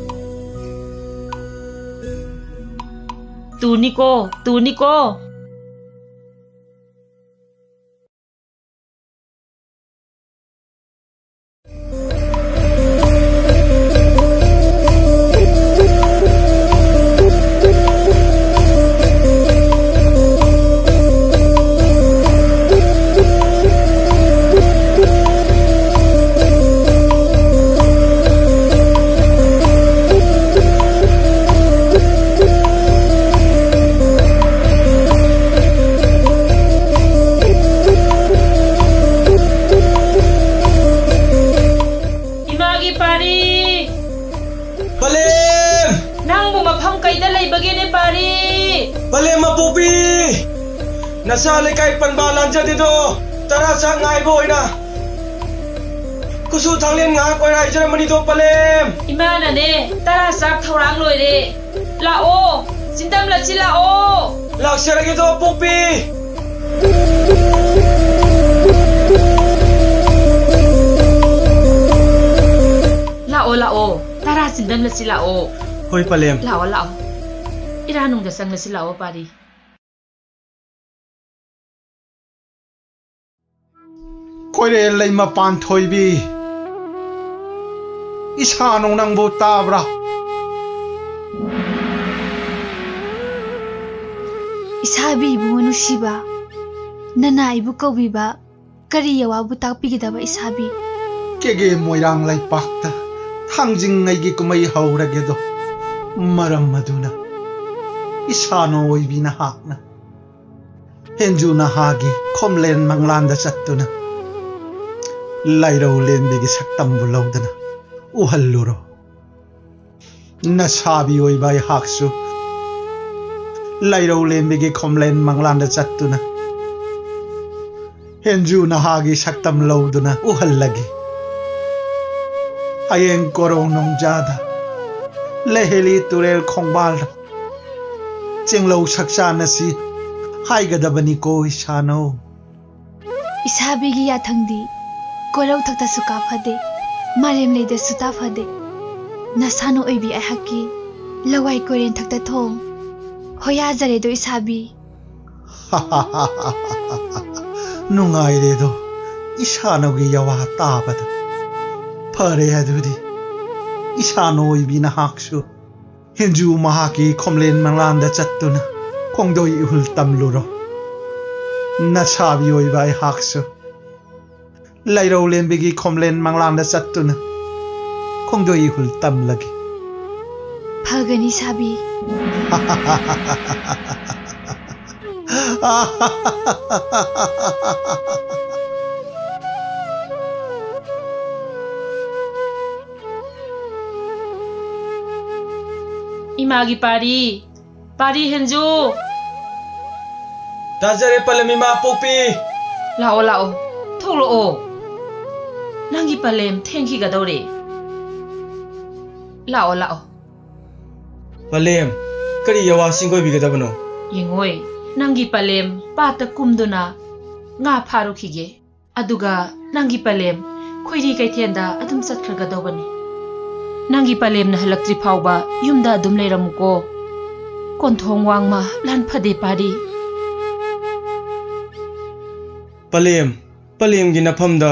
ꯇꯨꯅꯤꯀꯣ, ꯇꯨꯅꯤꯀꯣ꯫ ꯏꯃꯥꯒꯤ ꯄꯥꯔꯤ! ꯄꯂꯦꯝ! ꯅꯪꯕꯨ ꯃꯐꯝ ꯀꯩꯗ ꯂꯩꯕꯒꯦꯅꯦ, ꯄꯥꯔꯤ? ꯄꯂꯦꯝ ꯑꯄꯣꯛꯄꯤ! ꯅꯆꯥ ꯂꯩꯀꯥꯏ ꯄꯟꯕ ꯂꯥꯟꯖꯗꯦꯗꯣ, ꯇꯔꯥ ꯆꯥꯛ ꯉꯥꯏꯕ ꯑꯣꯏꯅ ꯀꯨꯁꯨ ꯊꯥꯡꯂꯦꯟ ꯉꯥꯏꯍꯥꯛ ꯑꯣꯏꯅ ꯍꯥꯏꯖꯔꯝꯕꯅꯤꯗꯣ, ꯄꯂꯦꯝ! ꯏꯃꯥꯅꯅꯦ, ꯇꯔꯥ ꯆꯥꯛ ꯊꯧꯔꯥꯡ ꯂꯣꯏꯔꯦ꯫ ꯂꯥꯛꯑꯣ, ꯆꯤꯟꯗꯝꯂꯠꯁꯤ ꯂꯥꯛꯑꯣ꯫ ꯂꯥꯛꯆꯔꯒꯦꯗꯣ, ꯑꯄꯣꯛꯄꯤ꯫ ꯂꯥꯛꯑꯣ, ꯂꯥꯛꯑꯣ꯫ ꯇꯔꯥ ꯆꯤꯟꯗꯝꯂꯠꯁꯤ ꯂꯥꯛꯑꯣ꯫ ꯍꯣꯏ, ꯄꯂꯦꯝ꯫ ꯂꯥꯛꯑꯣ, ꯂꯥꯛꯑꯣ꯫ ꯏꯔꯥꯅꯨꯡꯗ ꯆꯪꯂꯁꯤ ꯂꯥꯛꯑꯣ, ꯄꯥꯔꯤ꯫ ꯀꯣꯏꯔꯦꯜ ꯂꯩꯃ ꯄꯥꯟꯊꯣꯏꯕꯤ, ꯏꯁꯥꯅꯧ ꯅꯪꯕꯨ ꯇꯥꯕ꯭ꯔꯥ? ꯏꯁꯥꯕꯤ ꯏꯕꯨꯡꯉꯣ ꯅꯨꯡꯁꯤꯕ, ꯅꯅꯥ ꯑꯩꯕꯨ ꯀꯧꯕꯤꯕ ꯀꯔꯤ ꯑꯋꯥꯕꯨ ꯇꯥꯛꯄꯤꯒꯗꯕ ꯏꯁꯥꯕꯤ? ꯀꯦꯒꯦ ꯃꯣꯏꯔꯥꯡ ꯂꯩꯄꯥꯛꯇ ꯊꯥꯡꯖꯤꯡ ꯉꯩꯒꯤ ꯀꯨꯝꯍꯩ ꯍꯧꯔꯒꯦꯗꯣ, ꯃꯔꯝ ꯑꯗꯨꯅ ꯏꯁꯥꯅ ꯑꯣꯏꯕꯤ ꯅꯍꯥꯛꯅ ꯍꯦꯟꯖꯨ ꯅꯍꯥꯒꯤ ꯈꯣꯝꯂꯦꯟ ꯃꯪꯂꯥꯟꯗ ꯆꯠꯇꯨꯅ ꯂꯥꯏꯔꯧ ꯂꯦꯝꯕꯤꯒꯤ ꯁꯛꯇꯝꯕꯨ ꯂꯧꯗꯨꯅ ꯎꯍꯜꯂꯨꯔꯣ꯫ ꯅꯁꯥꯕꯤ ꯑꯣꯏꯕ ꯑꯩꯍꯥꯛꯁꯨ ꯂꯥꯏꯔꯧ ꯂꯦꯝꯕꯤꯒꯤ ꯈꯣꯝꯂꯦꯟ ꯃꯪꯂꯥꯟꯗ ꯆꯠꯇꯨꯅ ꯍꯦꯟꯖꯨ ꯅꯍꯥꯒꯤ ꯁꯛꯇꯝ ꯂꯧꯗꯨꯅ ꯎꯍꯜꯂꯒꯦ꯫ ꯍꯌꯦꯡ ꯀꯣꯔꯧ ꯅꯣꯡꯖꯥꯗ ꯂꯩꯍꯦꯂꯤ ꯇꯨꯔꯦꯜ ꯈꯣꯡꯕꯥꯜꯗ ꯆꯦꯡꯂꯧ ꯁꯛꯆꯥꯟꯅꯁꯤ ꯍꯥꯏꯒꯗꯕꯅꯤꯀꯣ ꯏꯁꯥꯅꯧ꯫ ꯏꯁꯥꯕꯤꯒꯤ ꯌꯥꯊꯪꯗꯤ ꯀꯣꯔꯧ ꯊꯛꯇꯁꯨ ꯀꯥꯐꯗꯦ, ꯃꯥꯂꯦꯝ ꯂꯩꯗꯁꯨ ꯇꯥꯐꯗꯦ꯫ ꯅꯁꯥꯅ ꯑꯣꯏꯕꯤ ꯑꯩꯍꯥꯛꯀꯤ ꯂꯋꯥꯏ ꯀꯣꯏꯔꯦꯟ ꯊꯛꯇ ꯊꯣꯡ ꯍꯣꯌꯥꯖꯔꯦꯗꯣ ꯏꯁꯥꯕꯤ꯫ ꯅꯨꯡꯉꯥꯏꯔꯦꯗꯣ ꯏꯁꯥꯅꯧꯒꯤ ꯌꯥꯋꯥ ꯇꯥꯕꯗ꯫ ꯐꯔꯦ ꯑꯗꯨꯗꯤ ꯏꯁꯥꯅ ꯑꯣꯏꯕꯤ ꯅꯍꯥꯛꯁꯨ ꯍꯦꯟꯖꯨ ꯃꯍꯥꯛꯀꯤ ꯈꯣꯝꯂꯦꯟ ꯃꯪꯂꯥꯟꯗ ꯆꯠꯇꯨꯅ ꯈꯣꯡꯗꯣꯏ ꯏꯍꯨꯜ ꯇꯝꯂꯨꯔꯣ꯫ ꯅꯁꯥꯕꯤ ꯑꯣꯏꯕ ꯑꯩꯍꯥꯛꯁꯨ ꯂꯩꯔꯧ ꯂꯦꯝꯕꯤꯒꯤ ꯈꯣꯝꯂꯦꯟ ꯃꯪꯂꯥꯟꯗ ꯆꯠꯇꯨꯅ ꯈꯣꯡꯗꯣꯏ ꯏꯍꯨꯜ ꯇꯝꯂꯒꯦ꯫ ꯐꯒꯅꯤ ꯁꯥꯕꯤ꯫ ꯏꯃꯥꯒꯤ ꯄꯥꯔꯤ, ꯄꯥꯔꯤ ꯍꯦꯟꯖꯨ꯫ ꯇꯥꯖꯔꯦ ꯄꯂꯦꯝ ꯏꯃꯥ ꯄꯣꯛꯄꯤ꯫ ꯂꯥꯛꯑꯣ, ꯂꯥꯛꯑꯣ, ꯊꯣꯛꯂꯛꯑꯣ꯫ ꯅꯪꯒꯤ ꯄꯂꯦꯝ ꯊꯦꯡꯈꯤꯒꯗꯧꯔꯦ꯫ ꯂꯥꯛꯑꯣ, ꯂꯥꯛꯑꯣ꯫ ꯄꯂꯦꯝ, ꯀꯔꯤ ꯌꯥꯋꯥ ꯁꯤꯡꯒꯣꯏꯕꯤꯒꯗꯕꯅꯣ? ꯌꯦꯡꯉꯣꯏ, ꯅꯪꯒꯤ ꯄꯂꯦꯝ ꯄꯥꯠꯇ ꯀꯨꯝꯗꯨꯅ ꯉꯥ ꯐꯥꯔꯨꯈꯤꯒꯦ꯫ ꯑꯗꯨꯒ ꯅꯪꯒꯤ ꯄꯂꯦꯝ ꯈꯣꯏꯔꯤ ꯀꯩꯊꯦꯜꯗ ꯑꯗꯨꯝ ꯆꯠꯈ꯭ꯔꯒꯗꯧꯕꯅꯤ꯫ ꯅꯪꯒꯤ ꯄꯂꯦꯝꯅ ꯍꯜꯂꯛꯇ꯭ꯔꯤ ꯐꯥꯎꯕ ꯌꯨꯝꯗ ꯑꯗꯨꯝ ꯂꯩꯔꯝꯃꯨꯀꯣ꯫ ꯀꯣꯟꯊꯣꯡ ꯋꯥꯡꯃ ꯂꯥꯟ ꯐꯗꯦ ꯄꯥꯔꯤ꯫ ꯄꯂꯦꯝ, ꯄꯂꯦꯝꯒꯤ ꯅꯐꯝꯗ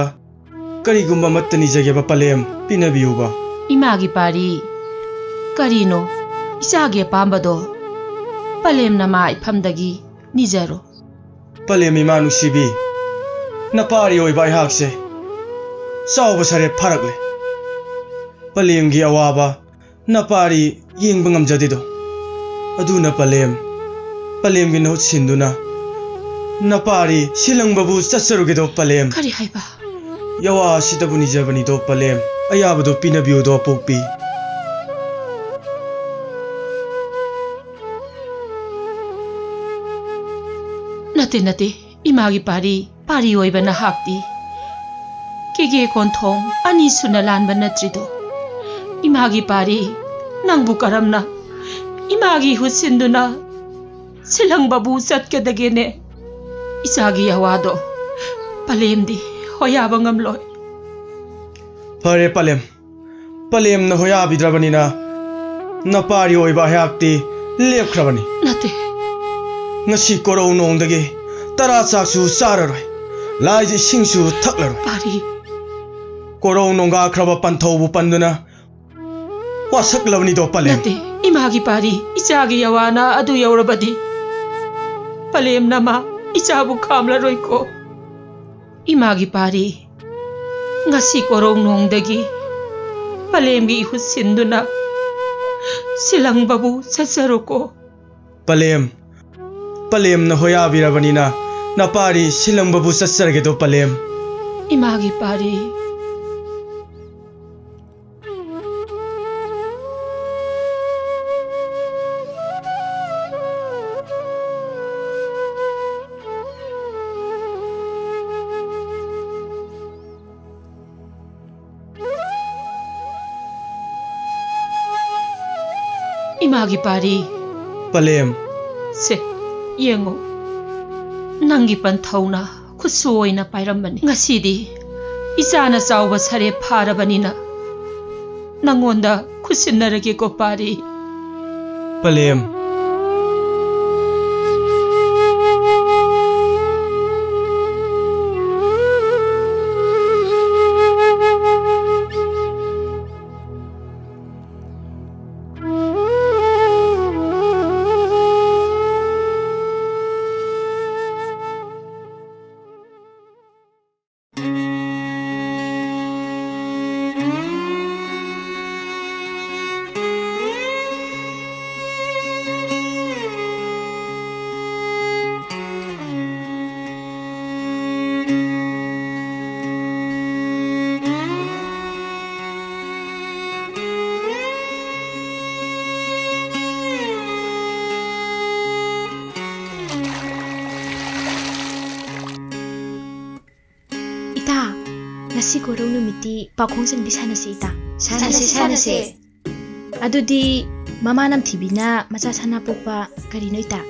ꯀꯔꯤꯒꯨꯝꯕ ꯑꯃꯠꯇ ꯅꯤꯖꯒꯦꯕ ꯄꯂꯦꯝ, ꯄꯤꯅꯕꯤꯌꯨꯕ꯫ ꯏꯃꯥꯒꯤ ꯄꯥꯔꯤ, ꯀꯔꯤꯅꯣ ꯏꯆꯥꯒꯤ ꯑꯄꯥꯝꯕꯗꯣ? ꯄꯂꯦꯝꯅ ꯃꯥ ꯏꯐꯝꯗꯒꯤ ꯅꯤꯖꯔꯣ꯫ ꯄꯂꯦꯝ ꯏꯃꯥ ꯅꯨꯡꯁꯤꯕꯤ, ꯅꯄꯥꯔꯤ ꯑꯣꯏꯕ ꯑꯩꯍꯥꯛꯁꯦ ꯆꯥꯎꯕ ꯁꯔꯦ ꯐꯥꯔꯛꯂꯦ꯫ ꯄꯂꯦꯝꯒꯤ ꯑꯋꯥꯕ ꯅꯄꯥꯔꯤ ꯌꯦꯡꯕ ꯉꯝꯖꯗꯦꯗꯣ꯫ ꯑꯗꯨꯅ ꯄꯂꯦꯝ, ꯄꯂꯦꯝꯒꯤ ꯃꯍꯨꯠ ꯁꯤꯟꯗꯨꯅ ꯅꯄꯥꯔꯤ ꯁꯤꯂꯪꯕꯕꯨ ꯆꯠꯆꯔꯨꯒꯦꯗꯣ ꯄꯂꯦꯝ꯫ ꯀꯔꯤ ꯍꯥꯏꯕ? ꯌꯥꯋꯥ ꯑꯁꯤꯗꯕꯨ ꯅꯤꯖꯕꯅꯤꯗꯣ ꯄꯂꯦꯝ, ꯑꯌꯥꯕꯗꯣ ꯄꯤꯅꯕꯤꯌꯨꯗꯣ ꯑꯄꯣꯛꯄꯤ꯫ ꯅꯠꯇꯦ, ꯅꯠꯇꯦ, ꯏꯃꯥꯒꯤ ꯄꯥꯔꯤ, ꯄꯥꯔꯤ ꯑꯣꯏꯕ ꯅꯍꯥꯛꯇꯤ ꯀꯦꯒꯦ ꯀꯣꯟꯊꯣꯡ ꯑꯅꯤ ꯁꯨꯅ ꯂꯥꯟꯕ ꯅꯠꯇ꯭ꯔꯤꯗꯣ? ꯏꯃꯥꯒꯤ ꯄꯥꯔꯤ, ꯅꯪꯕꯨ ꯀꯔꯝꯅ ꯏꯃꯥꯒꯤ ꯏꯍꯨꯠ ꯁꯤꯟꯗꯨꯅ ꯁꯤꯂꯪꯕꯕꯨ ꯆꯠꯀꯗꯒꯦꯅꯦ? ꯏꯆꯥꯒꯤ ꯑꯋꯥꯗꯣ ꯄꯂꯦꯝꯗꯤ ꯍꯣꯌꯥꯕ ꯉꯝꯂꯣꯏ꯫ ꯐꯔꯦ ꯄꯂꯦꯝ, ꯄꯂꯦꯝꯅ ꯍꯣꯌꯥꯕꯤꯗ꯭ꯔꯕꯅꯤꯅ ꯅꯄꯥꯔꯤ ꯑꯣꯏꯕ ꯑꯩꯍꯥꯛꯇꯤ ꯂꯦꯞꯈ꯭ꯔꯕꯅꯤ꯫ ꯅꯠꯇꯦ꯫ ꯉꯁꯤ ꯀꯣꯔꯧ ꯅꯣꯡꯗꯒꯤ ꯇꯔꯥ ꯆꯥꯛꯁꯨ ꯆꯥꯔꯔꯣꯏ, ꯂꯥꯏꯒꯤ ꯏꯁꯤꯡꯁꯨ ꯊꯛꯂꯔꯣꯏ꯫ ꯄꯥꯔꯤ꯫ ꯀꯣꯔꯧ ꯅꯣꯡꯒꯥꯈ꯭ꯔꯕ ꯄꯟꯊꯧꯕꯨ ꯄꯟꯗꯨꯅ ꯋꯥꯁꯛꯂꯕꯅꯤꯗꯣ ꯄꯂꯦꯝ꯫ ꯅꯠꯇꯦ, ꯏꯃꯥꯒꯤ ꯄꯥꯔꯤ, ꯏꯆꯥꯒꯤ ꯑꯋꯥꯅ ꯑꯗꯨ ꯌꯧꯔꯕꯗꯤ ꯄꯂꯦꯝꯅ ꯃꯥ ꯏꯆꯥꯕꯨ ꯈꯥꯝꯂꯔꯣꯏꯀꯣ꯫ ꯏꯃꯥꯒꯤ ꯄꯥꯔꯤ, ꯉꯁꯤ ꯀꯣꯔꯧ ꯅꯣꯡꯗꯒꯤ ꯄꯂꯦꯝꯒꯤ ꯏꯍꯨꯠ ꯁꯤꯟꯗꯨꯅ ꯁꯤꯂꯪꯕꯕꯨ ꯆꯠꯆꯔꯣꯀꯣ꯫ ꯄꯂꯦꯝ, ꯄꯂꯦꯝꯅ ꯍꯣꯌꯥꯕꯤꯔꯕꯅꯤꯅ ꯅꯄꯥꯔꯤ ꯁꯤꯂꯪꯕꯕꯨ ꯆꯠꯆꯔꯒꯦꯗꯣ ꯄꯂꯦꯝ꯫ ꯏꯃꯥꯒꯤ ꯄꯥꯔꯤ꯫ ꯏꯃꯥꯒꯤ ꯄꯥꯔꯤ꯫ ꯄꯂꯦꯝ꯫ ꯁꯦ, ꯌꯦꯡꯉꯨ꯫ ꯅꯪꯒꯤ ꯄꯟꯊꯧꯅ ꯈꯨꯠꯁꯨ ꯑꯣꯏꯅ ꯄꯥꯏꯔꯝꯕꯅꯤ꯫ ꯉꯁꯤꯗꯤ ꯏꯆꯥꯅ ꯆꯥꯎꯕ ꯁꯔꯦꯞ ꯐꯥꯔꯕꯅꯤꯅ ꯅꯪꯉꯣꯟꯗ ꯈꯨꯠꯁꯤꯟꯅꯔꯒꯦꯀꯣ ꯄꯥꯔꯤ꯫ ꯄꯂꯦꯝ꯫ ꯉꯁꯤ ꯀꯣꯔꯧ ꯅꯨꯃꯤꯠꯇꯤ ꯄꯥꯈꯣꯡ ꯆꯟꯕꯤ ꯁꯥꯟꯅꯁꯤ, ꯏꯇꯥ꯫ ꯁꯥꯟꯅꯁꯤ, ꯁꯥꯟꯅꯁꯤ꯫ ꯑꯗꯨꯗꯤ ꯃꯃꯥ ꯅꯝꯊꯤꯕꯤꯅ ꯃꯆꯥ ꯁꯅꯥ ꯄꯣꯛꯄ ꯀꯔꯤꯅꯣ, ꯏꯇꯥ?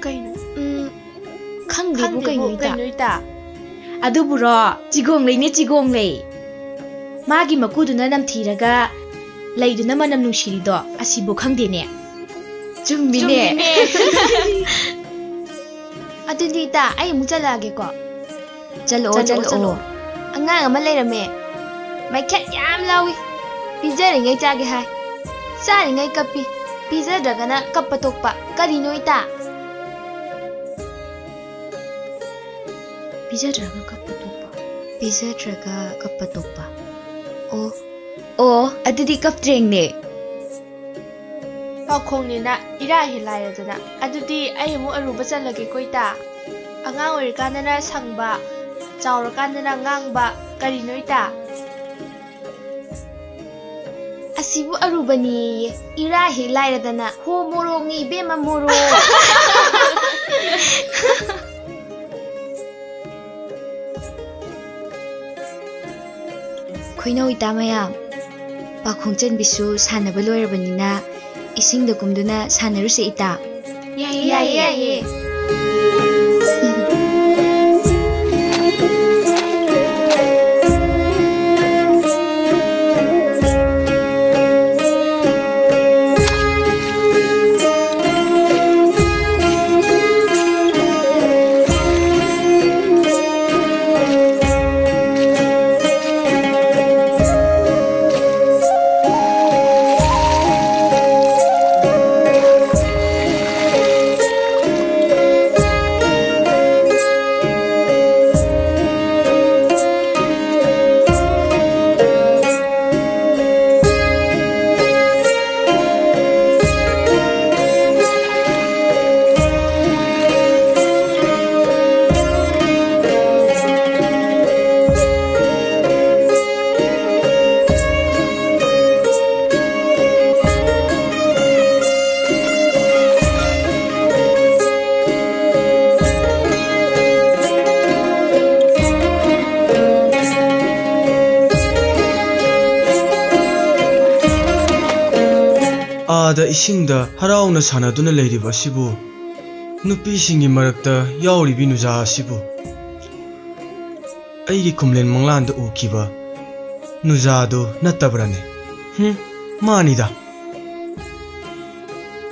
ꯀꯩꯅꯣ? ꯎꯝ, ꯈꯪꯗꯦꯕꯨ ꯈꯪꯗꯦꯕꯨ ꯀꯩꯅꯣ, ꯏꯇꯥ? ꯀꯩꯅꯣ, ꯏꯇꯥ? ꯑꯗꯨꯕꯨꯔꯣ, ꯆꯤꯒꯣꯡꯂꯩꯅꯦ, ꯆꯤꯒꯣꯡꯂꯩ꯫ ꯃꯥꯒꯤ ꯃꯀꯨꯗꯨꯅ ꯅꯝꯊꯤꯔꯒ ꯂꯩꯗꯨꯅ ꯃꯅꯝ ꯅꯨꯡꯁꯤꯔꯤꯗꯣ ꯑꯁꯤꯕꯨ ꯈꯪꯗꯦꯅꯦ꯫ ꯆꯨꯝꯃꯤꯅꯦ꯫ ꯆꯨꯝꯃꯤꯅꯦ꯫ ꯑꯗꯨꯗꯤ ꯏꯇꯥ, ꯑꯩ ꯑꯃꯨꯛ ꯆꯠꯂꯛꯑꯒꯦꯀꯣ꯫ ꯆꯠꯂꯛꯑꯣ, ꯆꯠꯂꯛꯑꯣ, ꯆꯠꯂꯛꯑꯣ꯫ ꯆꯠꯂꯛꯑꯣ꯫ ꯑꯉꯥꯡ ꯑꯃ ꯂꯩꯔꯝꯃꯦ꯫ ꯃꯩꯈꯦꯠ ꯌꯥꯝ ꯂꯥꯎꯏ꯫ ꯄꯤꯖꯔꯤꯉꯩ ꯆꯥꯒꯦ ꯍꯥꯏ꯫ ꯆꯥꯔꯤꯉꯩ ꯀꯞꯄꯤ꯫ ꯄꯤꯖꯗ꯭ꯔꯒꯅ ꯀꯞꯄ ꯇꯣꯛꯄ꯫ ꯀꯔꯤꯅꯣ, ꯏꯇꯥ? ꯄꯤꯖꯗ꯭ꯔꯒ ꯀꯞꯄ ꯇꯣꯛꯄ꯫ ꯄꯤꯖꯗ꯭ꯔꯒ ꯀꯞꯄ ꯇꯣꯛꯄ꯫ ꯑꯣ, ꯑꯣ, ꯑꯗꯨꯗꯤ ꯀꯞꯇ꯭ꯔꯦꯡꯅꯦ꯫ ꯄꯥꯎꯈꯣꯡꯅꯤꯅ ꯏꯔꯥ ꯍꯦꯛ ꯂꯥꯏꯔꯗꯅ꯫ ꯑꯗꯨꯗꯤ ꯑꯩ ꯑꯃꯨꯛ ꯑꯔꯨꯕ ꯆꯜꯂꯒꯦꯀꯣ, ꯏꯇꯥ꯫ ꯑꯉꯥꯡ ꯑꯣꯏꯔꯤꯀꯥꯟꯗꯅ ꯁꯪꯕ, ꯆꯥꯎꯔꯀꯥꯟꯗꯅ ꯉꯥꯡꯕ꯫ ꯀꯔꯤꯅꯣ, ꯏꯇꯥ? ꯑꯁꯤꯕꯨ ꯑꯔꯨꯕꯅꯤꯌꯦ꯫ ꯏꯔꯥ ꯍꯦꯛ ꯂꯥꯏꯔꯗꯅ꯫ ꯍꯣ, ꯃꯣꯔꯣꯛꯅꯤ ꯏꯕꯦꯝꯃ, ꯃꯣꯔꯣꯛ꯫ ꯈꯣꯏꯅꯧ ꯏꯇꯥ ꯃꯌꯥꯝ, ꯄꯥꯈꯣꯡ ꯆꯟꯕꯤꯁꯨ ꯁꯥꯟꯅꯕ ꯂꯣꯏꯔꯕꯅꯤꯅ, ꯏꯁꯤꯡꯗ ꯀꯨꯝꯗꯨꯅ ꯁꯥꯟꯅꯔꯨꯁꯦ, ꯏꯇꯥ꯫ ꯌꯥꯏꯌꯦ, ꯌꯥꯏꯌꯦ, ꯌꯥꯏꯌꯦ꯫ ꯑꯥꯗ ꯏꯁꯤꯡꯗ ꯍꯔꯥꯎꯅ ꯁꯥꯟꯅꯗꯨꯅ ꯂꯩꯔꯤꯕ ꯑꯁꯤꯕꯨ, ꯅꯨꯄꯤꯁꯤꯡꯒꯤ ꯃꯔꯛꯇ ꯌꯥꯎꯔꯤꯕꯤ ꯅꯨꯖꯥ ꯑꯁꯤꯕꯨ ꯑꯩꯒꯤ ꯈꯨꯝꯂꯦꯟ ꯃꯪꯂꯥꯟꯗ ꯎꯈꯤꯕ ꯅꯨꯖꯥꯗꯨ ꯅꯠꯇꯕ꯭ꯔꯅꯦ? ꯍꯨꯝ, ꯃꯥꯅꯤꯗ꯫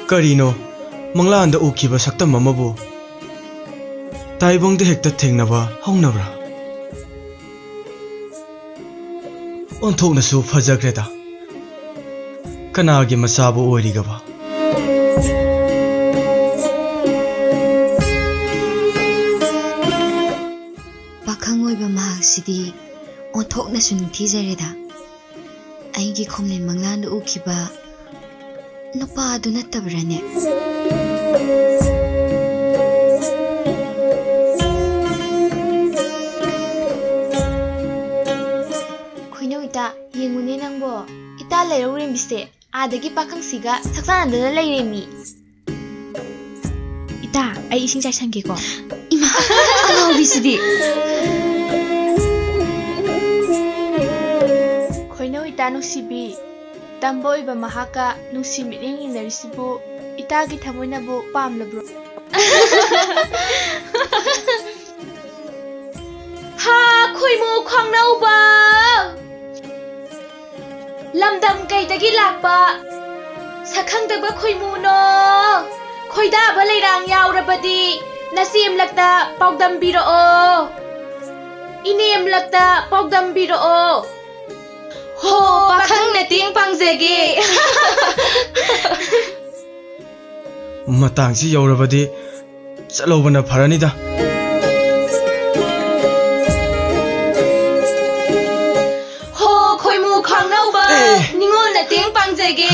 ꯀꯔꯤꯅꯣ, ꯃꯪꯂꯥꯟꯗ ꯎꯈꯤꯕ ꯁꯛꯇꯝ ꯑꯃꯕꯨ ꯇꯥꯏꯕꯪꯗ ꯍꯦꯛꯇ ꯊꯦꯡꯅꯕ ꯍꯧꯅꯕ꯭ꯔꯥ? ꯑꯣꯟꯊꯣꯛꯅꯁꯨ ꯐꯖꯈ꯭ꯔꯦꯗ꯫ ꯀꯅꯥꯒꯤ ꯃꯆꯥꯕꯨ ꯑꯣꯏꯔꯤꯒꯕ? ꯄꯥꯈꯪ ꯑꯣꯏꯕ ꯃꯍꯥꯛꯁꯤꯗꯤ ꯑꯣꯟꯊꯣꯛꯅꯁꯨ ꯅꯤꯡꯊꯤꯖꯔꯦꯗ꯫ ꯑꯩꯒꯤ ꯈꯣꯝꯂꯦꯟ ꯃꯪꯂꯥꯟꯗ ꯎꯈꯤꯕ ꯅꯨꯄꯥꯗꯨ ꯅꯠꯇꯕ꯭ꯔꯥꯅꯦ? ꯈꯣꯏꯅꯧ ꯏꯇꯥ, ꯌꯦꯡꯉꯨꯅꯦ ꯅꯪꯕꯣ꯫ ꯏꯇꯥ ꯂꯩꯔꯧꯔꯦꯝꯕꯤꯁꯦ ꯑꯥꯗꯒꯤ ꯄꯥꯈꯪꯁꯤꯒ ꯁꯛꯆꯥꯟꯅꯗꯅ ꯂꯩꯔꯦꯃꯤ꯫ ꯏꯇꯥ, ꯑꯩ ꯏꯁꯤꯡ ꯆꯥꯏꯁꯟꯒꯦꯀꯣ꯫ ꯏꯃꯥ, ꯑꯉꯥꯎꯕꯤꯁꯤꯗꯤ꯫ ꯈꯣꯏꯅꯧ ꯏꯇꯥ ꯅꯨꯡꯁꯤꯕꯤ, ꯇꯝꯕ ꯑꯣꯏꯕ ꯃꯍꯥꯛꯀ ꯅꯨꯡꯁꯤ ꯃꯤꯠꯌꯦꯡ ꯌꯦꯡꯅꯔꯤꯁꯤꯕꯨ ꯏꯇꯥꯒꯤ ꯊꯃꯣꯏꯅꯕꯨ ꯄꯥꯝꯂꯕ꯭ꯔꯣ? ꯍꯥ, ꯈꯣꯏꯃꯨ ꯈ꯭ꯋꯥꯡꯅꯧꯕ! ꯂꯝꯗꯝ ꯀꯩꯗꯒꯤ ꯂꯥꯛꯄ ꯁꯛꯈꯪꯗꯕ ꯈꯣꯏꯃꯨꯅꯣ? ꯈꯣꯏꯗꯥꯕ ꯂꯩꯔꯥꯡ ꯌꯥꯎꯔꯕꯗꯤ ꯅꯆꯦꯝꯂꯛꯇ ꯄꯥꯎꯗꯝꯕꯤꯔꯛꯑꯣ, ꯏꯅꯦꯝꯂꯛꯇ ꯄꯥꯎꯗꯝꯕꯤꯔꯛꯑꯣ꯫ ꯍꯣ, ꯄꯥꯈꯪ ꯃꯇꯦꯡ ꯄꯥꯡꯖꯒꯦ꯫ ꯃꯇꯥꯡꯁꯤ ꯌꯧꯔꯕꯗꯤ ꯆꯠꯍꯧꯕꯅ ꯐꯔꯅꯤꯗ꯫ ꯍꯣ, ꯈꯣꯏꯃꯨ ꯈ꯭ꯋꯥꯡꯅꯧꯕ, ꯑꯦ꯫ ꯅꯤꯉꯣꯜ ꯃꯇꯦꯡ ꯄꯥꯡꯖꯒꯦ꯫